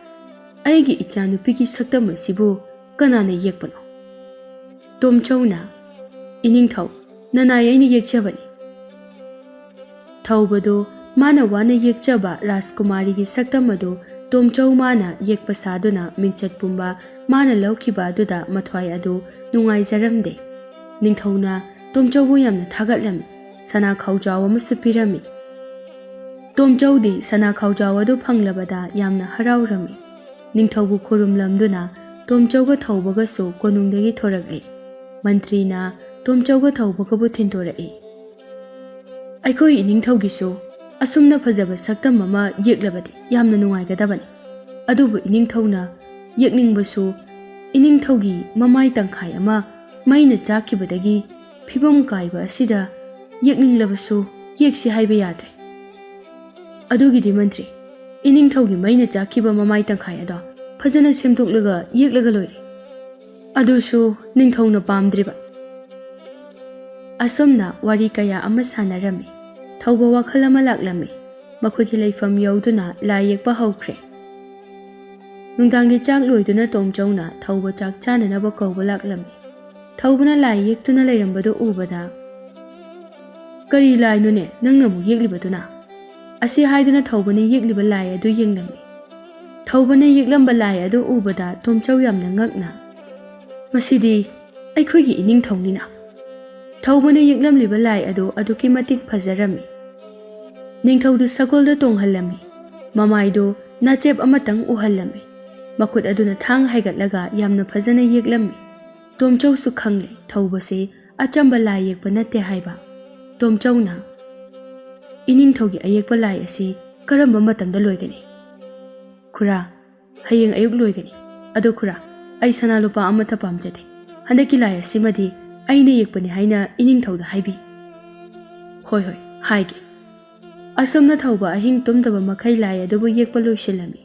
ꯑꯩꯒꯤ ꯏꯆꯥꯅꯨꯄꯤꯒꯤ ꯁꯛꯇꯝ ꯑꯁꯤꯕꯨ ꯀꯅꯥꯅ ꯌꯦꯛꯄꯅꯣ?" ꯇꯣꯝꯆꯧꯅ, "ꯏꯅꯤꯡꯊꯧ, ꯅꯅꯥꯏ ꯑꯩꯅ ꯌꯦꯛꯆꯕꯅꯤ"꯫ ꯊꯧꯕꯗꯨ ꯃꯥꯅ ꯋꯥꯅ ꯌꯦꯛꯆꯕ ꯔꯥꯖꯀꯨꯃꯥꯔꯤꯒꯤ ꯁꯛꯇꯝ ꯑꯗꯨ ꯇꯣꯝꯆꯧ ꯃꯥꯅ ꯌꯦꯛꯄ ꯁꯥꯗꯨꯅ ꯃꯤꯡꯆꯠ ꯄꯨꯝꯕ ꯃꯥꯅ ꯂꯧꯈꯤꯕ ꯑꯗꯨꯗ ꯃꯊ꯭ꯋꯥꯏ ꯑꯗꯨ ꯅꯨꯡꯉꯥꯏꯖꯔꯝꯗꯦ꯫ ꯅꯤꯡꯊꯧꯅ ꯇꯣꯝꯆꯧꯕꯨ ꯌꯥꯝꯅ ꯊꯥꯒꯠꯂꯝꯃꯤ, ꯁꯅꯥ ꯈꯥꯎꯖꯥꯎ ꯑꯃꯁꯨ ꯄꯤꯔꯝꯃꯤ꯫ ꯇꯣꯝꯆꯧꯗꯤ ꯁꯅꯥ ꯈꯥꯎꯖꯥꯎ ꯑꯗꯨ ꯐꯪꯂꯕꯗ ꯌꯥꯝꯅ ꯍꯔꯥꯎꯔꯝꯃꯤ꯫ ꯅꯤꯡꯊꯧꯕꯨ ꯈꯨꯔꯨꯝꯂꯝꯗꯨꯅ ꯇꯣꯝꯆꯧꯒ ꯊꯧꯕꯒꯁꯨ ꯀꯣꯅꯨꯡꯗꯒꯤ ꯊꯣꯔꯛꯂꯤ꯫ ꯃꯟꯇ꯭ꯔꯤꯅ ꯇꯣꯝꯆꯧꯒ ꯊꯧꯕꯒꯕꯨ ꯊꯤꯟꯗꯣꯔꯛꯏ꯫ "ꯑꯩꯈꯣꯏ ꯏꯅꯤꯡꯊꯧꯒꯤꯁꯨ ꯑꯁꯨꯝꯅ ꯐꯖꯕ ꯁꯛꯇꯝ ꯑꯃ ꯌꯦꯛꯂꯕꯗꯤ ꯌꯥꯝꯅ ꯅꯨꯡꯉꯥꯏꯒꯗꯕꯅꯤ꯫ ꯑꯗꯨꯕꯨ ꯏꯅꯤꯡꯊꯧꯅ ꯌꯦꯛꯅꯤꯡꯕꯁꯨ ꯏꯅꯤꯡꯊꯧꯒꯤ ꯃꯃꯥꯏ ꯇꯪꯈꯥꯏ ꯑꯃ ꯃꯩꯅ ꯆꯥꯛꯈꯤꯕꯗꯒꯤ ꯐꯤꯕꯝ ꯀꯥꯏꯕ ꯑꯁꯤꯗ ꯌꯦꯛꯅꯤꯡꯂꯕꯁꯨ ꯌꯦꯛꯁꯤ ꯍꯥꯏꯕ ꯌꯥꯗ꯭ꯔꯦ꯫ ꯑꯗꯨꯒꯤꯗꯤ ꯃꯟꯇ꯭ꯔꯤ, ꯏꯅꯤꯡꯊꯧꯒꯤ ꯃꯩꯅ ꯆꯥꯛꯈꯤꯕ ꯃꯃꯥꯏ ꯇꯪꯈꯥꯏ ꯑꯗꯣ ꯐꯖꯅ ꯁꯦꯝꯗꯣꯛꯂꯒ ꯌꯦꯛꯂꯒ ꯂꯣꯏꯔꯦ꯫ ꯑꯗꯨꯁꯨ ꯅꯤꯡꯊꯧꯅ ꯄꯥꯝꯗ꯭ꯔꯤꯕ꯫ ꯑꯁꯨꯝꯅ ꯋꯥꯔꯤ ꯀꯌꯥ ꯑꯃ ꯁꯥꯟꯅꯔꯝꯃꯤ꯫ ꯊꯧꯕ ꯋꯥꯈꯜ ꯑꯃ ꯂꯥꯛꯂꯝꯃꯤ꯫ ꯃꯈꯣꯏꯒꯤ ꯂꯩꯐꯝ ꯌꯧꯗꯨꯅ ꯂꯥꯏ ꯌꯦꯛꯄ ꯍꯧꯈ꯭ꯔꯦ꯫ ꯅꯨꯡꯗꯥꯡꯒꯤ ꯆꯥꯛ ꯂꯣꯏꯗꯨꯅ ꯇꯣꯝꯆꯧꯅ ꯊꯧꯕ ꯆꯥꯛ ꯆꯥꯅꯅꯕ ꯀꯧꯕ ꯂꯥꯛꯂꯝꯃꯤ꯫ ꯊꯧꯕꯅ ꯂꯥꯏ ꯌꯦꯛꯇꯨꯅ ꯂꯩꯔꯝꯕꯗꯨ ꯎꯕꯗ, "ꯀꯔꯤ ꯂꯥꯏꯅꯣꯅꯦ ꯅꯪꯅ ꯑꯃꯨꯛ ꯌꯦꯛꯂꯤꯕꯗꯨꯅ?" ꯑꯁꯤ ꯍꯥꯏꯗꯨꯅ ꯊꯧꯕꯅ ꯌꯦꯛꯂꯤꯕ ꯂꯥꯏ ꯑꯗꯨ ꯌꯦꯡꯂꯝꯃꯤ꯫ ꯊꯧꯕꯅ ꯌꯦꯛꯂꯝꯕ ꯂꯥꯏ ꯑꯗꯨ ꯎꯕꯗ ꯇꯣꯝꯆꯧ ꯌꯥꯝꯅ ꯉꯛꯅ, "ꯃꯁꯤꯗꯤ ꯑꯩꯈꯣꯏꯒꯤ ꯏꯅꯤꯡꯊꯧꯅꯤꯅ!" ꯊꯧꯕꯅ ꯌꯦꯛꯂꯝꯂꯤꯕ ꯂꯥꯏ ꯑꯗꯨ ꯑꯗꯨꯛꯀꯤ ꯃꯇꯤꯛ ꯐꯖꯔꯝꯃꯤ꯫ ꯅꯤꯡꯊꯧꯗꯨ ꯁꯒꯣꯜꯗ ꯇꯣꯡꯍꯜꯂꯝꯃꯤ꯫ ꯃꯃꯥꯏꯗꯨ ꯅꯥꯆꯦꯞ ꯑꯃꯇꯪ ꯎꯍꯜꯂꯝꯃꯤ꯫ ꯃꯈꯨꯠ ꯑꯗꯨꯅ ꯊꯥꯡ ꯍꯥꯏꯒꯠꯂꯒ ꯌꯥꯝꯅ ꯐꯖꯅ ꯌꯦꯛꯂꯝꯃꯤ꯫ ꯇꯣꯝꯆꯧꯁꯨ ꯈꯪꯂꯦ ꯊꯧꯕꯁꯤ ꯑꯆꯝꯕ ꯂꯥꯏ ꯌꯦꯛꯄ ꯅꯠꯇꯦ ꯍꯥꯏꯕ꯫ ꯇꯣꯝꯆꯧꯅ, "ꯏꯅꯤꯡꯊꯧꯒꯤ ꯑꯌꯦꯛꯄ ꯂꯥꯏ ꯑꯁꯤ ꯀꯔꯝꯕ ꯃꯇꯝꯗ ꯂꯣꯏꯒꯅꯤ?" "ꯈꯨꯔꯥ, ꯍꯌꯦꯡ ꯑꯌꯨꯛ ꯂꯣꯏꯒꯅꯤ꯫ ꯑꯗꯣ ꯈꯨꯔꯥ, ꯑꯩ ꯁꯅꯥ ꯂꯨꯄꯥ ꯑꯃꯠꯇ ꯄꯥꯝꯖꯗꯦ꯫ ꯍꯟꯗꯛꯀꯤ ꯂꯥꯏ ꯑꯁꯤꯃꯗꯤ ꯑꯩꯅ ꯌꯦꯛꯄꯅꯤ ꯍꯥꯏꯅ ꯏꯅꯤꯡꯊꯧꯗ ꯍꯥꯏꯕꯤ꯫" "ꯍꯣꯏ, ꯍꯣꯏ, ꯍꯥꯏꯒꯦ꯫" ꯑꯁꯨꯝꯅ ꯊꯧꯕ ꯑꯍꯤꯡ ꯇꯨꯝꯗꯕ ꯃꯈꯩ ꯂꯥꯏ ꯑꯗꯨꯕꯨ ꯌꯦꯛꯄ ꯂꯣꯏꯁꯤꯜꯂꯝꯃꯤ꯫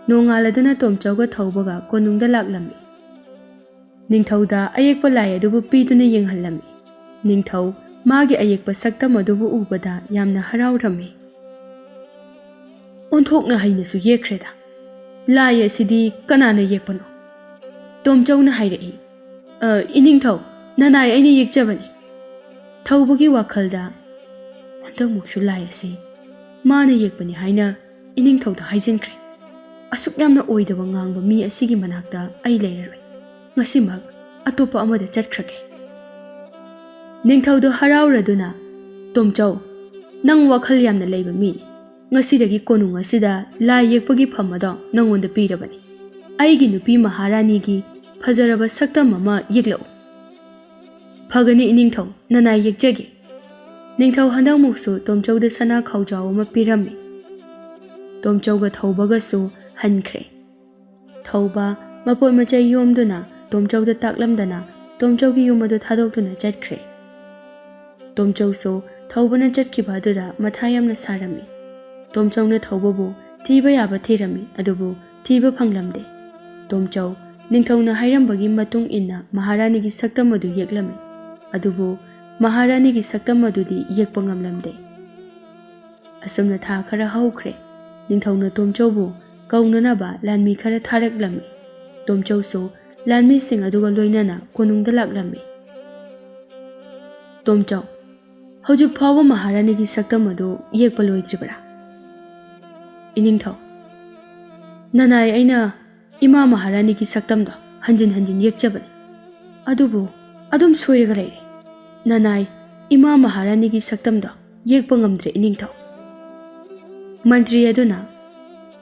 ꯅꯣꯡꯉꯥꯜꯂꯗꯨꯅ ꯇꯣꯝꯆꯧꯒ ꯊꯧꯕꯒ ꯀꯣꯅꯨꯡꯗ ꯂꯥꯛꯂꯝꯃꯤ꯫ ꯅꯤꯡꯊꯧꯗ ꯑꯌꯦꯛꯄ ꯂꯥꯏ ꯑꯗꯨꯕꯨ ꯄꯤꯗꯨꯅ ꯌꯦꯡꯍꯜꯂꯝꯃꯤ꯫ ꯅꯤꯡꯊꯧ ꯃꯥꯒꯤ ꯑꯌꯦꯛꯄ ꯁꯛꯇꯝ ꯑꯗꯨꯕꯨ ꯎꯕꯗ ꯌꯥꯝꯅ ꯍꯔꯥꯎꯔꯝꯃꯤ꯫ "ꯑꯣꯟꯊꯣꯛꯅ ꯍꯩꯅꯁꯨ ꯌꯦꯛꯈ꯭ꯔꯦꯗ꯫ ꯂꯥꯏ ꯑꯁꯤꯗꯤ ꯀꯅꯥꯅ ꯌꯦꯛꯄꯅꯣ?" ꯇꯣꯝꯆꯧꯅ ꯍꯥꯏꯔꯛꯏ꯫ "ꯑ, ꯏꯅꯤꯡꯊꯧ, ꯅꯅꯥꯏ ꯑꯩꯅ ꯌꯦꯛꯆꯕꯅꯤ꯫" ꯊꯧꯕꯒꯤ ꯋꯥꯈꯜꯗ, "ꯍꯟꯗꯛꯃꯨꯛꯁꯨ ꯂꯥꯏ ꯑꯁꯤ ꯃꯥꯅ ꯌꯦꯛꯄꯅꯤ ꯍꯥꯏꯅ ꯏꯅꯤꯡꯊꯧꯗ ꯍꯥꯏꯖꯤꯟꯈ꯭ꯔꯦ꯫ ꯑꯁꯨꯛ ꯌꯥꯝꯅ ꯑꯣꯏꯗꯕ ꯉꯥꯡꯕ ꯃꯤ ꯑꯁꯤꯒꯤ ꯃꯅꯥꯛꯇ ꯑꯩ ꯂꯩꯔꯔꯣꯏ꯫ ꯉꯁꯤꯃꯛ ꯑꯇꯣꯞꯄ ꯑꯃꯗ ꯆꯠꯈ꯭ꯔꯒꯦ꯫" ꯅꯤꯡꯊꯧꯗꯨ ꯍꯔꯥꯎꯔꯗꯨꯅ, "ꯇꯣꯝꯆꯧ, ꯅꯪ ꯋꯥꯈꯜ ꯌꯥꯝꯅ ꯂꯩꯕ ꯃꯤꯅꯤ꯫ ꯉꯁꯤꯗꯒꯤ ꯀꯣꯅꯨꯡ ꯑꯁꯤꯗ ꯂꯥꯏ ꯌꯦꯛꯄꯒꯤ ꯐꯝ ꯑꯗꯣ ꯅꯪꯉꯣꯟꯗ ꯄꯤꯔꯕꯅꯤ꯫ ꯑꯩꯒꯤ ꯅꯨꯄꯤ ꯃꯍꯥꯔꯥꯅꯤꯒꯤ ꯐꯖꯔꯕ ꯁꯛꯇꯝ ꯑꯃ ꯌꯦꯛꯂꯛꯎ꯫" "ꯐꯒꯅꯤ ꯏꯅꯤꯡꯊꯧ, ꯅꯅꯥꯏ ꯌꯦꯛꯆꯒꯦ꯫" ꯅꯤꯡꯊꯧ ꯍꯟꯗꯛꯃꯨꯛꯁꯨ ꯇꯣꯝꯆꯧꯗ ꯁꯅꯥ ꯈꯥꯎꯖꯥꯎ ꯑꯃ ꯄꯤꯔꯝꯃꯤ꯫ ꯇꯣꯝꯆꯧꯒ ꯊꯧꯕꯒꯁꯨ ꯍꯟꯈ꯭ꯔꯦ꯫ ꯊꯧꯕ ꯃꯄꯣꯠ ꯃꯆꯩ ꯌꯣꯝꯗꯨꯅ ꯇꯣꯝꯆꯧꯗ ꯇꯥꯛꯂꯝꯗꯅ ꯇꯣꯝꯆꯧꯒꯤ ꯌꯨꯝ ꯑꯗꯨ ꯊꯥꯗꯣꯛꯇꯨꯅ ꯆꯠꯈ꯭ꯔꯦ꯫ ꯇꯣꯝꯆꯧꯁꯨ ꯊꯧꯕꯅ ꯆꯠꯈꯤꯕ ꯑꯗꯨꯗ ꯃꯊꯥ ꯌꯥꯝꯅ ꯁꯥꯔꯝꯃꯤ꯫ ꯇꯣꯝꯆꯧꯅ ꯊꯧꯕꯕꯨ ꯊꯤꯕ ꯌꯥꯕ ꯊꯤꯔꯝꯃꯤ, ꯑꯗꯨꯕꯨ ꯊꯤꯕ ꯐꯪꯂꯝꯗꯦ꯫ ꯇꯣꯝꯆꯧ ꯅꯤꯡꯊꯧꯅ ꯍꯥꯏꯔꯝꯕꯒꯤ ꯃꯇꯨꯡ ꯏꯟꯅ ꯃꯍꯥꯔꯥꯅꯤꯒꯤ ꯁꯛꯇꯝ ꯑꯗꯨ ꯌꯦꯛꯂꯝꯃꯤ, ꯑꯗꯨꯕꯨ ꯃꯍꯥꯔꯥꯅꯤꯒꯤ ꯁꯛꯇꯝ ꯑꯗꯨꯗꯤ ꯌꯦꯛꯄ ꯉꯝꯂꯝꯗꯦ꯫ ꯑꯁꯨꯝꯅ ꯊꯥ ꯈꯔ ꯍꯧꯈ꯭ꯔꯦ꯫ ꯅꯤꯡꯊꯧꯅ ꯇꯣꯝꯆꯧꯕꯨ ꯀꯧꯅꯅꯕ ꯂꯥꯟꯃꯤ ꯈꯔ ꯊꯥꯔꯛꯂꯝꯃꯤ꯫ ꯇꯣꯝꯆꯧꯁꯨ ꯂꯥꯟꯃꯤꯁꯤꯡ ꯑꯗꯨꯒ ꯂꯣꯏꯅꯅ ꯀꯣꯅꯨꯡꯗ ꯂꯥꯛꯂꯝꯃꯤ꯫ ꯇꯣꯝꯆꯧ, ꯍꯧꯖꯤꯛ ꯐꯥꯎꯕ ꯃꯍꯥꯔꯥꯅꯤꯒꯤ ꯁꯛꯇꯝ ꯑꯗꯨ ꯌꯦꯛꯄ ꯂꯣꯏꯗ꯭ꯔꯤꯕꯔꯥ? ꯏꯅꯤꯡꯊꯧ, ꯅꯅꯥꯏ, ꯑꯩꯅ ꯏꯃꯥ ꯃꯍꯥꯔꯥꯅꯤꯒꯤ ꯁꯛꯇꯝꯗꯣ ꯍꯟꯖꯤꯟ ꯍꯟꯖꯤꯟ ꯌꯦꯛꯆꯕꯅꯤ, ꯑꯗꯨꯕꯨ ꯑꯗꯨꯝ ꯁꯣꯏꯔꯒ ꯂꯩꯔꯦ꯫ ꯅꯅꯥꯏ, ꯏꯃꯥ ꯃꯍꯥꯔꯥꯅꯤꯒꯤ ꯁꯛꯇꯝꯗꯣ ꯌꯦꯛꯄ ꯉꯝꯗ꯭ꯔꯦ, ꯏꯅꯤꯡꯊꯧ꯫ ꯃꯟꯇ꯭ꯔꯤ ꯑꯗꯨꯅ,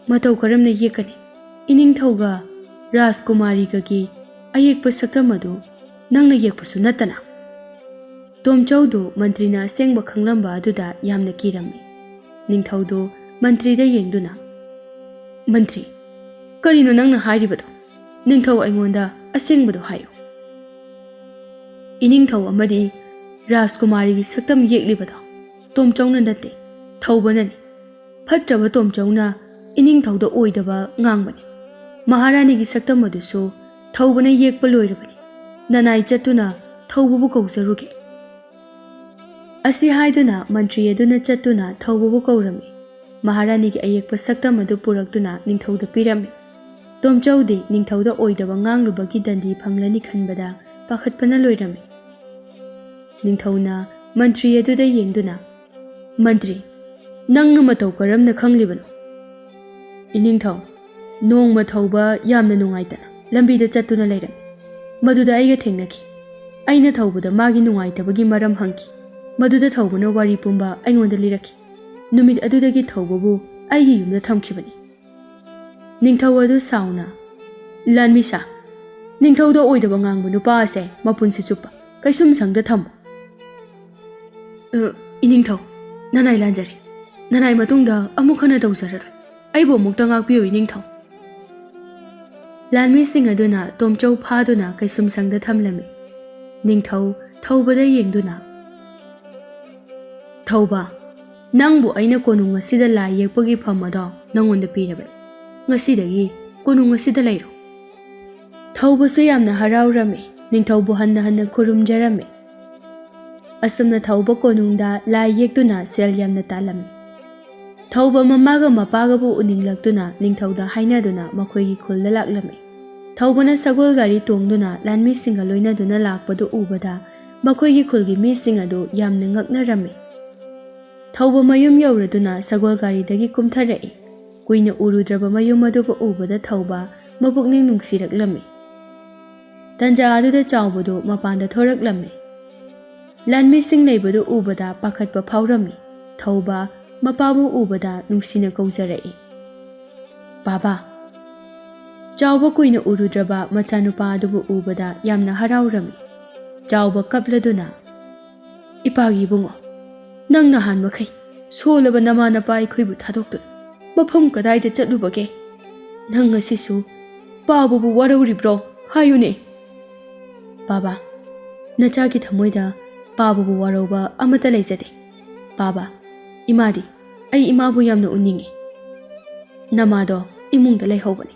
ꯃꯇꯧ ꯀꯔꯝꯅ ꯌꯦꯛꯀꯅꯤ? ꯏꯅꯤꯡꯊꯧꯒ ꯔꯥꯖꯀꯨꯃꯥꯔꯤꯒꯒꯤ ꯑꯌꯦꯛꯄ ꯁꯛꯇꯝ ꯑꯗꯨ ꯅꯪꯅ ꯌꯦꯛꯄꯁꯨ ꯅꯠꯇꯅ꯫ ꯇꯣꯝꯆꯧꯗꯨ ꯃꯟꯇ꯭ꯔꯤꯅ ꯑꯁꯦꯡꯕ ꯈꯪꯂꯝꯕ ꯑꯗꯨꯗ ꯌꯥꯝꯅ ꯀꯤꯔꯝꯃꯤ꯫ ꯅꯤꯡꯊꯧꯗꯨ ꯃꯟꯇ꯭ꯔꯤꯗ ꯌꯦꯡꯗꯨꯅ, "ꯃꯟꯇ꯭ꯔꯤ, ꯀꯔꯤꯅꯣ ꯅꯪꯅ ꯍꯥꯏꯔꯤꯕꯗꯣ? ꯅꯤꯡꯊꯧ, ꯑꯩꯉꯣꯟꯗ ꯑꯁꯦꯡꯕꯗꯣ ꯍꯥꯏꯌꯨ꯫" ꯏꯅꯤꯡꯊꯧ ꯑꯃꯗꯤ ꯔꯥꯖꯀꯨꯃꯥꯔꯤꯒꯤ ꯁꯛꯇꯝ ꯌꯦꯛꯂꯤꯕꯗꯣ ꯇꯣꯝꯆꯧꯅ ꯅꯠꯇꯦ, ꯊꯧꯕꯅꯅꯤ꯫ ꯐꯠꯇ꯭ꯔꯕ ꯇꯣꯝꯆꯧꯅ ꯏꯅꯤꯡꯊꯧꯗ ꯑꯣꯏꯗꯕ ꯉꯥꯡꯕꯅꯤ꯫ ꯃꯍꯥꯔꯥꯅꯤꯒꯤ ꯁꯛꯇꯝ ꯑꯗꯨꯁꯨ ꯊꯧꯕꯅ ꯌꯦꯛꯄ ꯂꯣꯏꯔꯕꯅꯤ꯫ ꯅꯅꯥꯏ, ꯆꯠꯇꯨꯅ ꯊꯧꯕꯕꯨ ꯀꯧꯖꯔꯨꯒꯦ꯫ ꯑꯁꯤ ꯍꯥꯏꯗꯨꯅ ꯃꯟꯇ꯭ꯔꯤ ꯑꯗꯨꯅ ꯆꯠꯇꯨꯅ ꯊꯧꯕꯕꯨ ꯀꯧꯔꯝꯃꯤ꯫ ꯃꯍꯥꯔꯥꯅꯤꯒꯤ ꯑꯌꯦꯛꯄ ꯁꯛꯇꯝ ꯑꯗꯨ ꯄꯨꯔꯛꯇꯨꯅ ꯅꯤꯡꯊꯧꯗ ꯄꯤꯔꯝꯃꯤ꯫ ꯇꯣꯝꯆꯧꯗꯤ ꯅꯤꯡꯊꯧꯗ ꯑꯣꯏꯗꯕ ꯉꯥꯡꯂꯨꯕꯒꯤ ꯗꯟꯗꯤ ꯐꯪꯂꯅꯤ ꯈꯟꯕꯗ ꯄꯥꯈꯠꯄꯅ ꯂꯣꯏꯔꯝꯃꯤ꯫ ꯅꯤꯡꯊꯧꯅ ꯃꯟꯇ꯭ꯔꯤ ꯑꯗꯨꯗ ꯌꯦꯡꯗꯨꯅ, "ꯃꯟꯇ꯭ꯔꯤ, ꯅꯪꯅ ꯃꯇꯧ ꯀꯔꯝꯅ ꯈꯪꯂꯤꯕꯅꯣ?" "ꯏꯅꯤꯡꯊꯧ, ꯅꯣꯡꯃ ꯊꯧꯕ ꯌꯥꯝꯅ ꯅꯨꯡꯉꯥꯏꯇꯅ ꯂꯝꯕꯤꯗ ꯆꯠꯇꯨꯅ ꯂꯩꯔꯝꯃꯤ꯫ ꯃꯗꯨꯗ ꯑꯩꯒ ꯊꯦꯡꯅꯈꯤ꯫ ꯑꯩꯅ ꯊꯧꯕꯗ ꯃꯥꯒꯤ ꯅꯨꯡꯉꯥꯏꯇꯕꯒꯤ ꯃꯔꯝ ꯍꯪꯈꯤ꯫ ꯃꯗꯨꯗ ꯊꯧꯕꯅ ꯋꯥꯔꯤ ꯄꯨꯝꯕ ꯑꯩꯉꯣꯟꯗ ꯂꯤꯔꯛꯈꯤ꯫ ꯅꯨꯃꯤꯠ ꯑꯗꯨꯗꯒꯤ ꯊꯧꯕꯕꯨ ꯑꯩꯒꯤ ꯌꯨꯝꯗ ꯊꯝꯈꯤꯕꯅꯤ꯫" ꯅꯤꯡꯊꯧ ꯑꯗꯨ ꯁꯥꯎꯅ, "ꯂꯥꯟꯃꯤꯁꯥ, ꯅꯤꯡꯊꯧꯗ ꯑꯣꯏꯗꯕ ꯉꯥꯡꯕ ꯅꯨꯄꯥ ꯑꯁꯦ ꯃꯄꯨꯟꯁꯤ ꯆꯨꯞꯄ ꯀꯩꯁꯨꯝꯁꯪꯗ ꯊꯝꯃꯨ꯫" "ꯑ, ꯏꯅꯤꯡꯊꯧ, ꯅꯅꯥꯏ ꯂꯥꯟꯖꯔꯦ꯫ ꯅꯅꯥꯏ ꯃꯇꯨꯡꯗ ꯑꯃꯨꯛ ꯍꯟꯅ ꯇꯧꯖꯔꯔꯣꯏ꯫ ꯑꯩꯕꯨ ꯑꯃꯨꯛꯇ ꯉꯥꯛꯄꯤꯌꯨ, ꯏꯅꯤꯡꯊꯧ꯫" ꯂꯥꯟꯃꯤꯁꯤꯡ ꯑꯗꯨꯅ ꯇꯣꯝꯆꯧ ꯐꯥꯗꯨꯅ ꯀꯩꯁꯨꯝꯁꯪꯗ ꯊꯝꯂꯝꯃꯤ꯫ ꯅꯤꯡꯊꯧ ꯊꯧꯕꯗ ꯌꯦꯡꯗꯨꯅ, "ꯊꯧꯕ, ꯅꯪꯕꯨ ꯑꯩꯅ ꯀꯣꯅꯨꯡ ꯑꯁꯤꯗ ꯂꯥꯏ ꯌꯦꯛꯄꯒꯤ ꯐꯝ ꯑꯗꯣ ꯅꯪꯉꯣꯟꯗ ꯄꯤꯔꯕꯅꯤ꯫ ꯉꯁꯤꯗꯒꯤ ꯀꯣꯅꯨꯡ ꯑꯁꯤꯗ ꯂꯩꯔꯣ꯫" ꯊꯧꯕꯁꯨ ꯌꯥꯝꯅ ꯍꯔꯥꯎꯔꯝꯃꯤ꯫ ꯅꯤꯡꯊꯧꯕꯨ ꯍꯟꯅ ꯍꯟꯅ ꯈꯨꯔꯨꯝꯖꯔꯝꯃꯤ꯫ ꯑꯁꯨꯝꯅ ꯊꯧꯕ ꯀꯣꯅꯨꯡꯗ ꯂꯥꯏ ꯌꯦꯛꯇꯨꯅ ꯁꯦꯜ ꯌꯥꯝꯅ ꯇꯥꯜꯂꯝꯃꯤ꯫ ꯊꯧꯕ ꯃꯃꯥꯒ ꯃꯄꯥꯒꯕꯨ ꯎꯅꯤꯡꯂꯛꯇꯨꯅ ꯅꯤꯡꯊꯧꯗ ꯍꯥꯏꯅꯗꯨꯅ ꯃꯈꯣꯏꯒꯤ ꯈꯨꯜꯗ ꯂꯥꯛꯂꯝꯃꯤ꯫ ꯊꯧꯕꯅ ꯁꯒꯣꯜ ꯒꯥꯔꯤ ꯇꯣꯡꯗꯨꯅ ꯂꯥꯟꯃꯤꯁꯤꯡꯒ ꯂꯣꯏꯅꯗꯨꯅ ꯂꯥꯛꯄꯗꯨ ꯎꯕꯗ ꯃꯈꯣꯏꯒꯤ ꯈꯨꯜꯒꯤ ꯃꯤꯁꯤꯡ ꯑꯗꯨ ꯌꯥꯝꯅ ꯉꯛꯅꯔꯝꯃꯤ꯫ ꯊꯧꯕ ꯃꯌꯨꯝ ꯌꯧꯔꯗꯨꯅ ꯁꯒꯣꯜ ꯒꯥꯔꯤꯗꯒꯤ ꯀꯨꯝꯊꯔꯛꯏ꯫ ꯀꯨꯏꯅ ꯎꯔꯨꯗ꯭ꯔꯕ ꯃꯌꯨꯝ ꯑꯗꯨꯕꯨ ꯎꯕꯗ ꯊꯧꯕ ꯃꯄꯨꯛꯅꯤꯡ ꯅꯨꯡꯁꯤꯔꯛꯂꯝꯃꯤ꯫ ꯇꯟꯖꯥ ꯑꯗꯨꯗ ꯆꯥꯎꯕꯗꯨ ꯃꯄꯥꯟꯗ ꯊꯣꯔꯛꯂꯝꯃꯤ꯫ ꯂꯥꯟꯃꯤꯁꯤꯡ ꯂꯩꯕꯗꯨ ꯎꯕꯗ ꯄꯥꯈꯠꯄ ꯐꯥꯎꯔꯝꯃꯤ꯫ ꯊꯧꯕ ꯃꯄꯥꯕꯨ ꯎꯕꯗ ꯅꯨꯡꯁꯤꯅ ꯀꯧꯖꯔꯛꯏ, "ꯕꯥꯕꯥ!" ꯆꯥꯎꯕ ꯀꯨꯏꯅ ꯎꯔꯨꯗ꯭ꯔꯕ ꯃꯆꯥꯅꯨꯄꯥ ꯑꯗꯨꯕꯨ ꯎꯕꯗ ꯌꯥꯝꯅ ꯍꯔꯥꯎꯔꯝꯃꯤ꯫ ꯆꯥꯎꯕ ꯀꯞꯂꯗꯨꯅ, "ꯏꯄꯥꯒꯤ ꯏꯕꯨꯡꯉꯣ, ꯅꯪ ꯅꯍꯥꯟ ꯃꯈꯩ ꯁꯣꯜꯂꯕ ꯅꯃꯥ ꯅꯄꯥ ꯑꯩꯈꯣꯏꯕꯨ ꯊꯥꯗꯣꯛꯇꯨꯅ ꯃꯐꯝ ꯀꯗꯥꯏꯗ ꯆꯠꯂꯨꯕꯒꯦ? ꯅꯪ ꯉꯁꯤꯁꯨ ꯄꯥꯕꯕꯨ ꯋꯥꯔꯧꯔꯤꯕ꯭ꯔꯣ? ꯍꯥꯏꯌꯨꯅꯦ꯫" "ꯕꯥꯕꯥ, ꯅꯆꯥꯒꯤ ꯊꯃꯣꯏꯗ ꯄꯥꯕꯕꯨ ꯋꯥꯔꯧꯕ ꯑꯃꯠꯇ ꯂꯩꯖꯗꯦ꯫ ꯕꯥꯕꯥ, ꯏꯃꯥꯗꯤ? ꯑꯩ ꯏꯃꯥꯕꯨ ꯌꯥꯝꯅ ꯎꯅꯤꯡꯏ꯫ ꯅꯃꯥꯗꯣ ꯏꯃꯨꯡꯗ ꯂꯩꯍꯧꯕꯅꯤ꯫"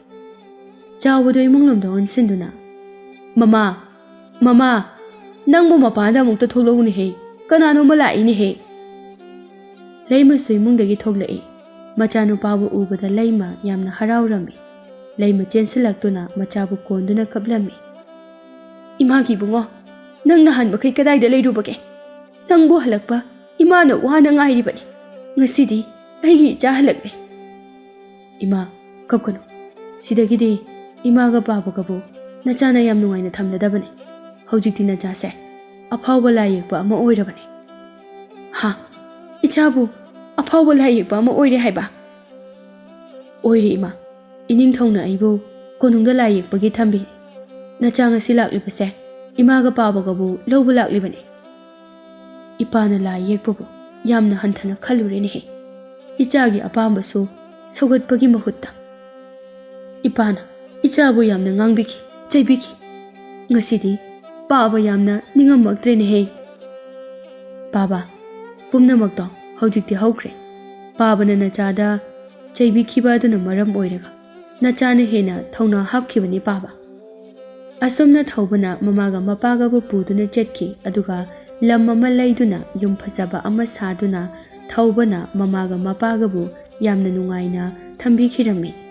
ꯆꯥꯎꯕꯗꯣ ꯏꯃꯨꯡꯂꯣꯝꯗ ꯑꯣꯟꯁꯤꯟꯗꯨꯅ, "ꯃꯃꯥ, ꯃꯃꯥ, ꯅꯪꯕꯨ ꯃꯄꯥꯟꯗ ꯑꯃꯨꯛꯇ ꯊꯣꯛꯂꯛꯎꯅꯦꯍꯦ, ꯀꯅꯥꯅꯣꯝꯃ ꯂꯥꯛꯏꯅꯦꯍꯦ꯫" ꯂꯩꯃꯁꯨ ꯏꯃꯨꯡꯗꯒꯤ ꯊꯣꯛꯂꯛꯏ꯫ ꯃꯆꯥꯅꯨꯄꯥꯕꯨ ꯎꯕꯗ ꯂꯩꯃ ꯌꯥꯝꯅ ꯍꯔꯥꯎꯔꯝꯃꯤ꯫ ꯂꯩꯃ ꯆꯦꯟꯁꯤꯜꯂꯛꯇꯨꯅ ꯃꯆꯥꯕꯨ ꯀꯣꯟꯗꯨꯅ ꯀꯞꯂꯝꯃꯤ꯫ "ꯏꯃꯥꯒꯤ ꯏꯕꯨꯡꯉꯣ, ꯅꯪ ꯅꯍꯥꯟ ꯃꯈꯩ ꯀꯗꯥꯏꯗ ꯂꯩꯔꯨꯕꯒꯦ? ꯅꯪꯕꯨ ꯍꯜꯂꯛꯄ ꯏꯃꯥꯅ ꯋꯥꯅ ꯉꯥꯏꯔꯤꯕꯅꯤ꯫ ꯉꯁꯤꯗꯤ ꯑꯩꯒꯤ ꯏꯆꯥ ꯍꯜꯂꯛꯂꯦ꯫" "ꯏꯃꯥ, ꯀꯞꯀꯅꯨ꯫ ꯁꯤꯗꯒꯤꯗꯤ ꯏꯃꯥꯒ ꯄꯥꯕꯒꯕꯨ ꯅꯆꯥꯅ ꯌꯥꯝ ꯅꯨꯡꯉꯥꯏꯅ ꯊꯝꯂꯗꯕꯅꯤ꯫ ꯍꯧꯖꯤꯛꯇꯤ ꯅꯆꯥꯁꯦ ꯑꯐꯥꯎꯕ ꯂꯥꯏ ꯌꯦꯛꯄ ꯑꯃ ꯑꯣꯏꯔꯕꯅꯤ꯫" "ꯍꯥ? ꯏꯆꯥꯕꯨ ꯑꯐꯥꯎꯕ ꯂꯥꯏ ꯌꯦꯛꯄ ꯑꯃ ꯑꯣꯏꯔꯦ ꯍꯥꯏꯕ?" "ꯑꯣꯏꯔꯦ ꯏꯃꯥ꯫ ꯏꯅꯤꯡꯊꯧꯅ ꯑꯩꯕꯨ ꯀꯣꯅꯨꯡꯗ ꯂꯥꯏ ꯌꯦꯛꯄꯒꯤ ꯊꯝꯕꯤꯔꯦ꯫ ꯅꯆꯥ ꯉꯁꯤ ꯂꯥꯛꯂꯤꯕꯁꯦ ꯏꯃꯥꯒ ꯄꯥꯕꯒꯕꯨ ꯂꯧꯕ ꯂꯥꯛꯂꯤꯕꯅꯤ꯫" "ꯏꯄꯥꯅ ꯂꯥꯏ ꯌꯦꯛꯄꯕꯨ ꯌꯥꯝꯅ ꯍꯟꯊꯅ ꯈꯜꯂꯨꯔꯦꯅꯦꯍꯦ꯫ ꯏꯆꯥꯒꯤ ꯑꯄꯥꯝꯕꯁꯨ ꯁꯧꯒꯠꯄꯒꯤ ꯃꯍꯨꯠꯇ ꯏꯄꯥꯅ ꯏꯆꯥꯕꯨ ꯌꯥꯝꯅ ꯉꯥꯡꯕꯤꯈꯤ, ꯆꯩꯕꯤꯈꯤ꯫ ꯉꯁꯤꯗꯤ ꯄꯥꯕ ꯌꯥꯝꯅ ꯅꯤꯡꯉꯝꯃꯛꯇ꯭ꯔꯦꯅꯦꯍꯦ꯫ ꯄꯥꯕ, ꯄꯨꯝꯅꯃꯛꯇꯣ ꯍꯧꯖꯤꯛꯇꯤ ꯍꯧꯈ꯭ꯔꯦ꯫ ꯄꯥꯕꯅ ꯅꯆꯥꯗ ꯆꯩꯕꯤꯈꯤꯕ ꯑꯗꯨꯅ ꯃꯔꯝ ꯑꯣꯏꯔꯒ ꯅꯆꯥꯅ ꯍꯦꯟꯅ ꯊꯧꯅꯥ ꯍꯥꯞꯈꯤꯕꯅꯤ ꯄꯥꯕ꯫ ꯑꯁꯨꯝꯅ ꯊꯧꯕꯅ ꯃꯃꯥꯒ ꯃꯄꯥꯒꯕꯨ ꯄꯨꯗꯨꯅ ꯆꯠꯈꯤ, ꯑꯗꯨꯒ ꯂꯝ ꯑꯃ ꯂꯩꯗꯨꯅ ꯌꯨꯝ ꯐꯖꯕ ꯑꯃ ꯁꯥꯗꯨꯅ ꯊꯧꯕꯅ ꯃꯃꯥꯒ ꯃꯄꯥꯒꯕꯨ ꯌꯥꯝꯅ ꯅꯨꯡꯉꯥꯏꯅ ꯊꯝꯕꯤꯈꯤꯔꯝꯃꯤ꯫